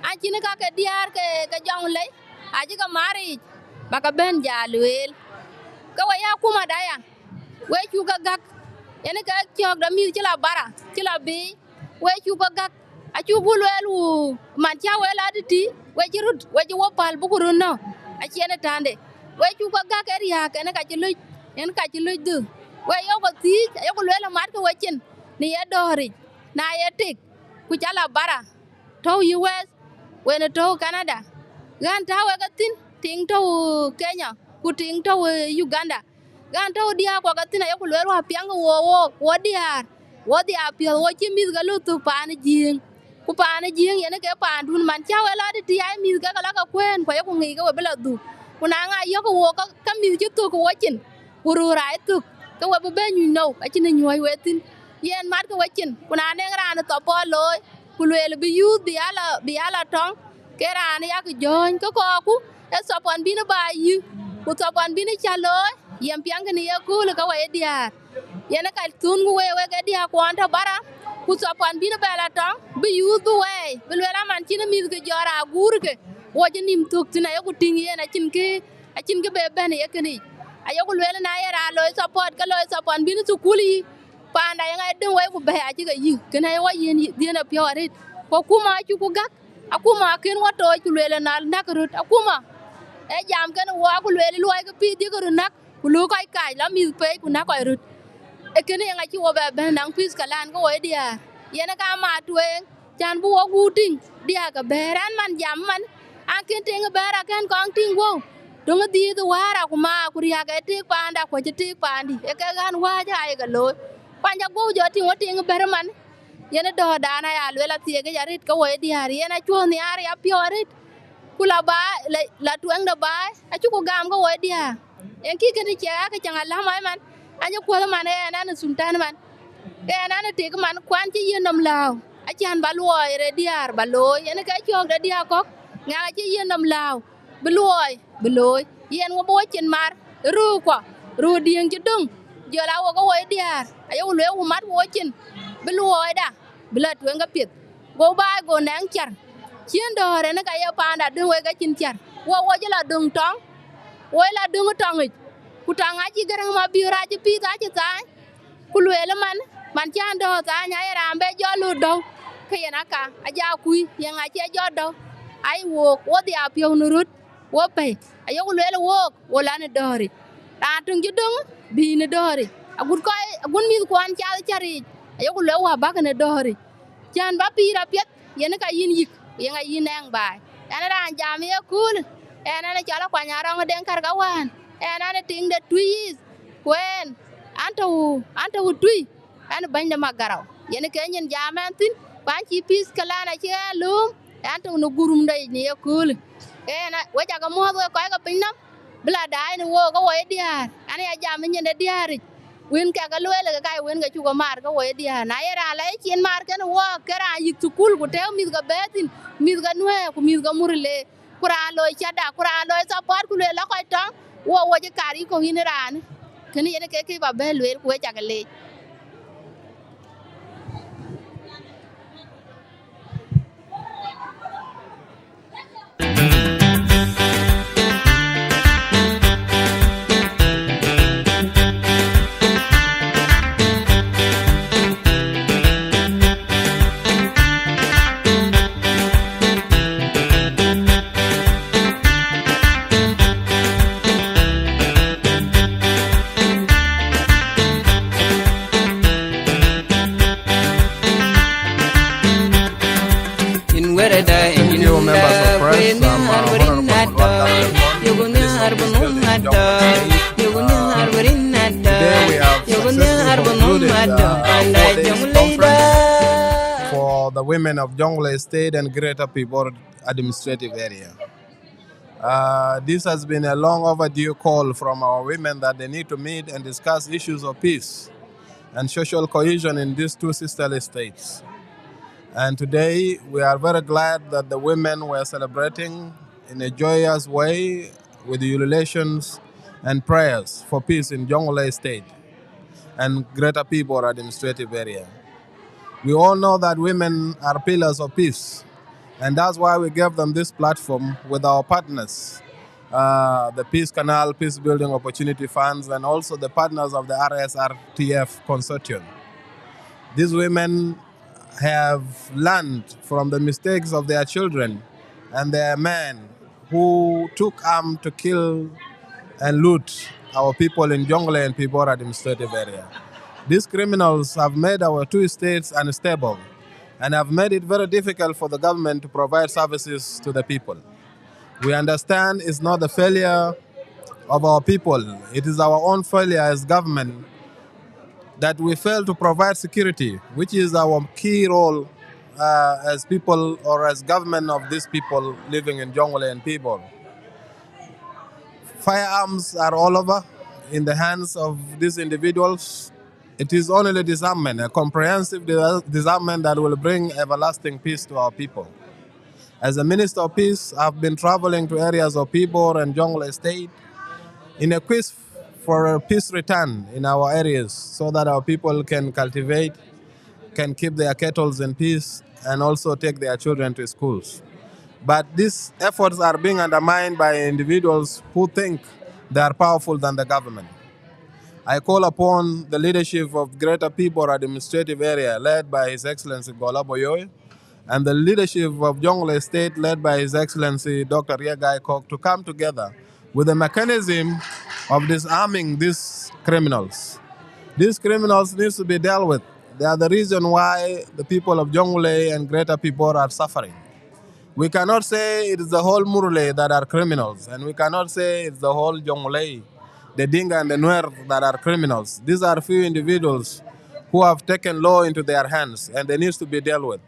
acïn ka ke diäär ke, ke Jɔŋlei, acï ke maar yic, ba ke bɛ̈n jal lueel. Ke we ya akuma da ya, we cuk ke gäk, yen ke cɔ̈ɔ̈k de mïth cï la bara, cï la biic, we cuk ke gäk, acuk ku lueel wu, man cä we la tëtï, we cï röt, we cï wo päl buku röt nɔ̈k, acie në tande. We cuk ke gäk ë riääk, yen ka cï löc, yen ka cï löc dhuk. We yok ke thiëëc, ayeku lueel amatkë we cin, në ye dɔ̈ɔ̈ric, na ye tik, ku cä la bara, tɔ̈u U S, wën ë tɔ̈u Canada. Ɣän tääu wek ethïn, tiŋ tɔ̈u Kenya, ku tiŋ tɔ̈u Uganda. Ɣän tɔ̈u diäär kuɔ ke thïn, ayeku lueel wäpiɛŋkë wo, wo, wo diäär, wo dhiaar piɔ̈ɔ̈th, wo cï mïth ke lɔ thök paan ë Jiëëŋ. Ku paan ë Jiëëŋ yen ke paandun, man cä we la tëtï, aa mïth ke ke la ke kuëën, ku ayeku ŋic ke we bï la dhuk. Ku na ŋa yɔ̈kkë wo ke, ke mïth cï thök ke wo cin, ku röör aa ye thök, ke we bï bɛ̈n nyuc nou, acïn ë nyuɔ̈ɔ̈c we thïn. Yen matkë we cin, ku na nɛŋ raan ë support looi, ku lueel bï youth bï ya la, bï ya la tɔŋ, ke raan ë yak jɔ̈ɔ̈ny, ke kɔɔrku, ee support bïn ba yï, ku support bïn cä looi, yen piɛŋkë në ye köölë ke we ye diäär. Yen ë ka thunku we, wek ee diäär kuɔn tɔ̈ bara, ku support bïn bɛ la tɔŋ, bï youth bï wɛɛi, bï lueel aman cïn mïth ke jɔt aguurkë, wo cï nïm thök thïn, ayeku tïŋ yen acïn kë, acïn kë be bɛ̈n ë ye kënë yic. Ayeku lueel na ye raan looi support, ke looi support bïn thukul yï, paanda yeŋa ye döŋ wei ku bɛ̈ɛ̈i acï ke yïk, kënë aye wa yiën dhiën ë piɔ̈u arëët. Ku akuma acuk ku gäk, akuma akën wa tooc ku lueel ë na näk röt, akuma ee jam kenë wa ku lueel luɔi ke pïïr dhiëk röt näk, ku luk kɔc kaac la mïth peec ku näk kɔc röt. Ee kënë yeŋa cï wo bɛ bɛ̈n naŋ pïth ke lan ke wo ye diäär, yen ë ka ma tueŋ, cän bï wo guur tïŋ, diäk ke bɛ̈ɛ̈r ɛn man jam man, akën tëŋ ë bɛ̈ɛ̈r akën kɔŋ tïŋ guɔ̈u, töŋ ë dhiëëth ë wäär akuma ku riääk ë tëëk paanda ku acï tëëk paandï, ee kek ɣän wääc aa ye ke looi. Kuany ca guɔ̈u jɔ tïŋ wo tïŋ ë bɛ̈ɛ̈r man, Yen ë dɔ̈ɔ̈rdan aya lueel athiekic arët ke woi diäär, yen acuɔ̈th nhiaar ya piɔ̈u arët. Ku la baai, la, la tueŋde baai, acuku gam ke woi diäär. Yen kï kënë ciɛk aake cäŋ aläm ëman, anyë kuɔ̈th ëman, ë ɣɛn an ë thuntan ëman. Ë ɣɛn an ë tik ëman, kuan cï yiën nɔm lääu, acän ba luɔi rëër diäär ba looi, yen ke cɔ̈ɔ̈k de diäär kɔ̈k, ŋɛk acï yiën nɔm lääu, bï luɔi, bï looi. Yen wo bï wo cin mar, röörkuɔ, röör diëŋ cï döŋ, jɔl a wo ke woi diäär, ayeku lueel wo mat wo cin, bï luɔida, bï la tueŋ ke piɛth. Go baai go nɛŋ cär. Cïn dɔ̈ɔ̈r ënë ka ye paanda döŋ wek ke cïn cär. Wo wo cï la döŋ tɔŋ, wo la döŋ tɔŋic. Ku tɔŋ acï Garaŋ Mabiöör acï pïïth acï thaany. Ku lueel man, man cän dɔ̈ɔ̈r thaany aye raan bɛ jɔ lɔ dɔ̈u. Ke yen aka, aja kui, yen acie jɔ dɔ̈u. Ai wook, wo dhia piɔ̈u në röt, wo pɛ̈i. Ayeku lueel wook, wo la në dɔ̈ɔ̈ric. Raan töŋ cï döŋ, bï në dɔ̈ɔ̈ric. Agut kɔc, agut mïthkuɔn cath cär yiic, ayeku lueel wä bäk në dɔ̈ɔ̈ric. Cän ba pïïr apiɛth, yen ka yïn yïk, yen ka yïn nɛŋ baai. Ɣɛn raan jam ye kööl, ɣɛn ɣɛn cɔl Akuany Arɔŋ Deŋ Kärkawään, ɣɛn ɣɛn tiŋ de Tui East, ku ɣɛn, ɣɛn tɔ̈u, ɣɛn tɔ̈u Tui, ɣɛn bɛ̈ny de Magarau. Yen ke nyin jam ɣɛn thïn, ku ɣɛn cï peace clan acï ɣɛn lööm, ɣɛn tɔ̈u në gurum de yic në ye kööl. Ɣɛn, wek cä ke muɔ̈ɔ̈th wek kɔc ke piny nɔm, bï la daai në wook ke woi diäär, ɣɛn ya jam ë nyin de diääric. Wën kɛ̈k ke lueel ke ka ye wën ke cuk ke maar ke woi diäär. Na ye raan la ye cin maar kenë wɔ, ke raan yïk thukul ku tëëk mïth ke bɛ̈ɛ̈r thïn, mïth ke Nuɛ̈ɛ̈r ku mïth ke Murle, ku raan loi cätda, ku raan loi support, ku lueel la kɔc tɔŋ, wo wo cï kar yï kɔ̈u yïn ë raan. Kënë yen ke kë ba bɛ̈n lueel, ku we cä ke leec. Thank you, members of press. I'm, uh, Honorable Malual Gabriel Bol. This is Peace Building Jonglei State. Uh, today we have successfully concluded, uh, our four days conference for the women of Jonglei State and Greater Pibor Administrative Area. Uh, this has been a long overdue call from our women that they need to meet and discuss issues of peace and social cohesion in these two sisterly states. And today, we are very glad that the women were celebrating in a joyous way with ululations and prayers for peace in Jonglei State and Greater Pibor Administrative Area. We all know that women are pillars of peace, and that's why we gave them this platform with our partners, uh, the Peace Canal, Peace Building Opportunity Funds, and also the partners of the R S R T F consortium. These women have learned from the mistakes of their children and their men who took arm to kill and loot our people in Jonglei and Pibor Administrative Area. These criminals have made our two states unstable and have made it very difficult for the government to provide services to the people. We understand it's not the failure of our people. It is our own failure as government that we fail to provide security, which is our key role, uh, as people or as government of these people living in Jonglei and Pibor. Firearms are all over in the hands of these individuals. It is only disarmament, a comprehensive dis-, disarmament that will bring everlasting peace to our people. As a Minister of Peace, I've been traveling to areas of Pibor and Jonglei State in a quest for a peace return in our areas so that our people can cultivate, can keep their cattles in peace, and also take their children to schools. But these efforts are being undermined by individuals who think they are powerful than the government. I call upon the leadership of Greater Pibor Administrative Area, led by His Excellency Gola Boyoyo, and the leadership of Jonglei State, led by His Excellency Doctor Riek Gai Kok, to come together with a mechanism of disarming these criminals. These criminals need to be dealt with. They are the reason why the people of Jonglei and Greater Pibor are suffering. We cannot say it is the whole Murle that are criminals, and we cannot say it's the whole Jonglei, the Dinka and the Nuer that are criminals. These are few individuals who have taken law into their hands, and they need to be dealt with.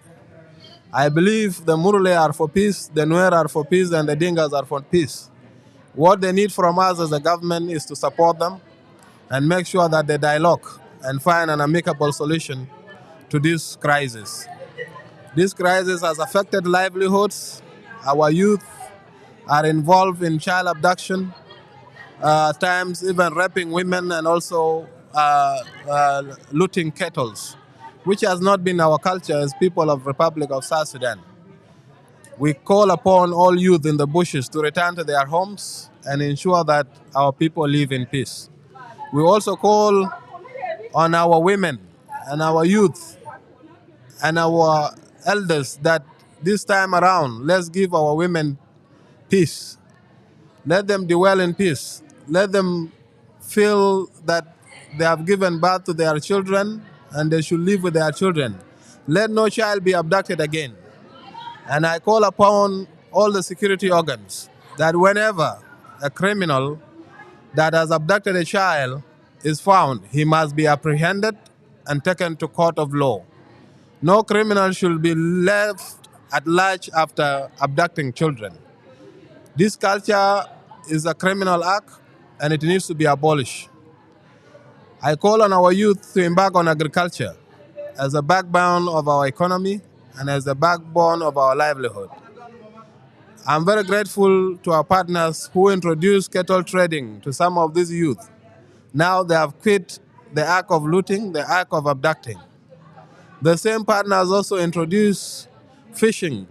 I believe the Murle are for peace, the Nuer are for peace, and the Dinkas are for peace. What they need from us as a government is to support them and make sure that they dialogue and find an amicable solution to this crisis. This crisis has affected livelihoods. Our youth are involved in child abduction, uh, times even raping women and also, uh, uh, looting kettles, which has not been our culture as people of Republic of South Sudan. We call upon all youth in the bushes to return to their homes and ensure that our people live in peace. We also call on our women and our youth and our elders that this time around, let's give our women peace. Let them dwell in peace. Let them feel that they have given birth to their children and they should live with their children. Let no child be abducted again. And I call upon all the security organs that whenever a criminal that has abducted a child is found, he must be apprehended and taken to court of law. No criminal should be left at large after abducting children. This culture is a criminal act and it needs to be abolished. I call on our youth to embark on agriculture as a backbone of our economy and as the backbone of our livelihood. I'm very grateful to our partners who introduced cattle trading to some of these youth. Now they have quit the act of looting, the act of abducting. The same partners also introduced fishing,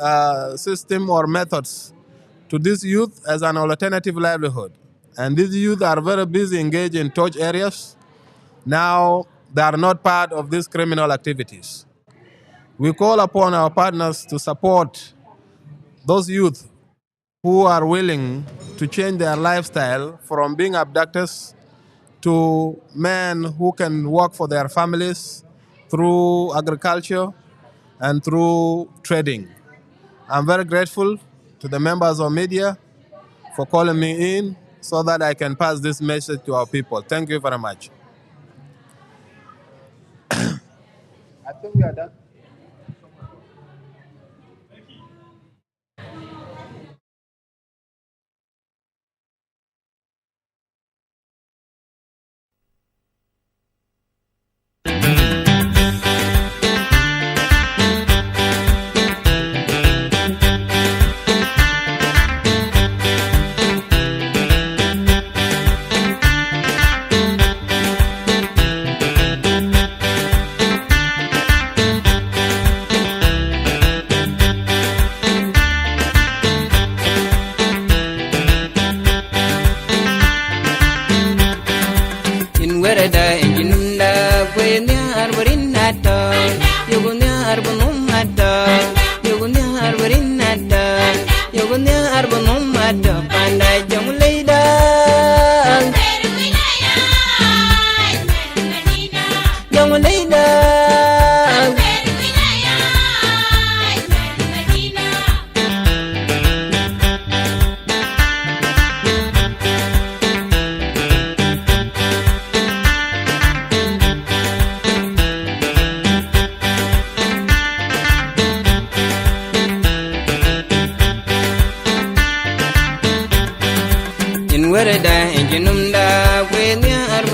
uh, system or methods to these youth as an alternative livelihood. And these youth are very busy engaged in torch areas. Now they are not part of these criminal activities. We call upon our partners to support those youth who are willing to change their lifestyle from being abductors to men who can work for their families through agriculture and through trading. I'm very grateful to the members of media for calling me in so that I can pass this message to our people. Thank you very much. I think we are done. In wereda in jinunda kwe niar barin ato, yugu niar bunum ato, yugu niar barin ato, yugu niar bunum ato, panda jong leida. Jong leida. In wereda in jinumda kwe niar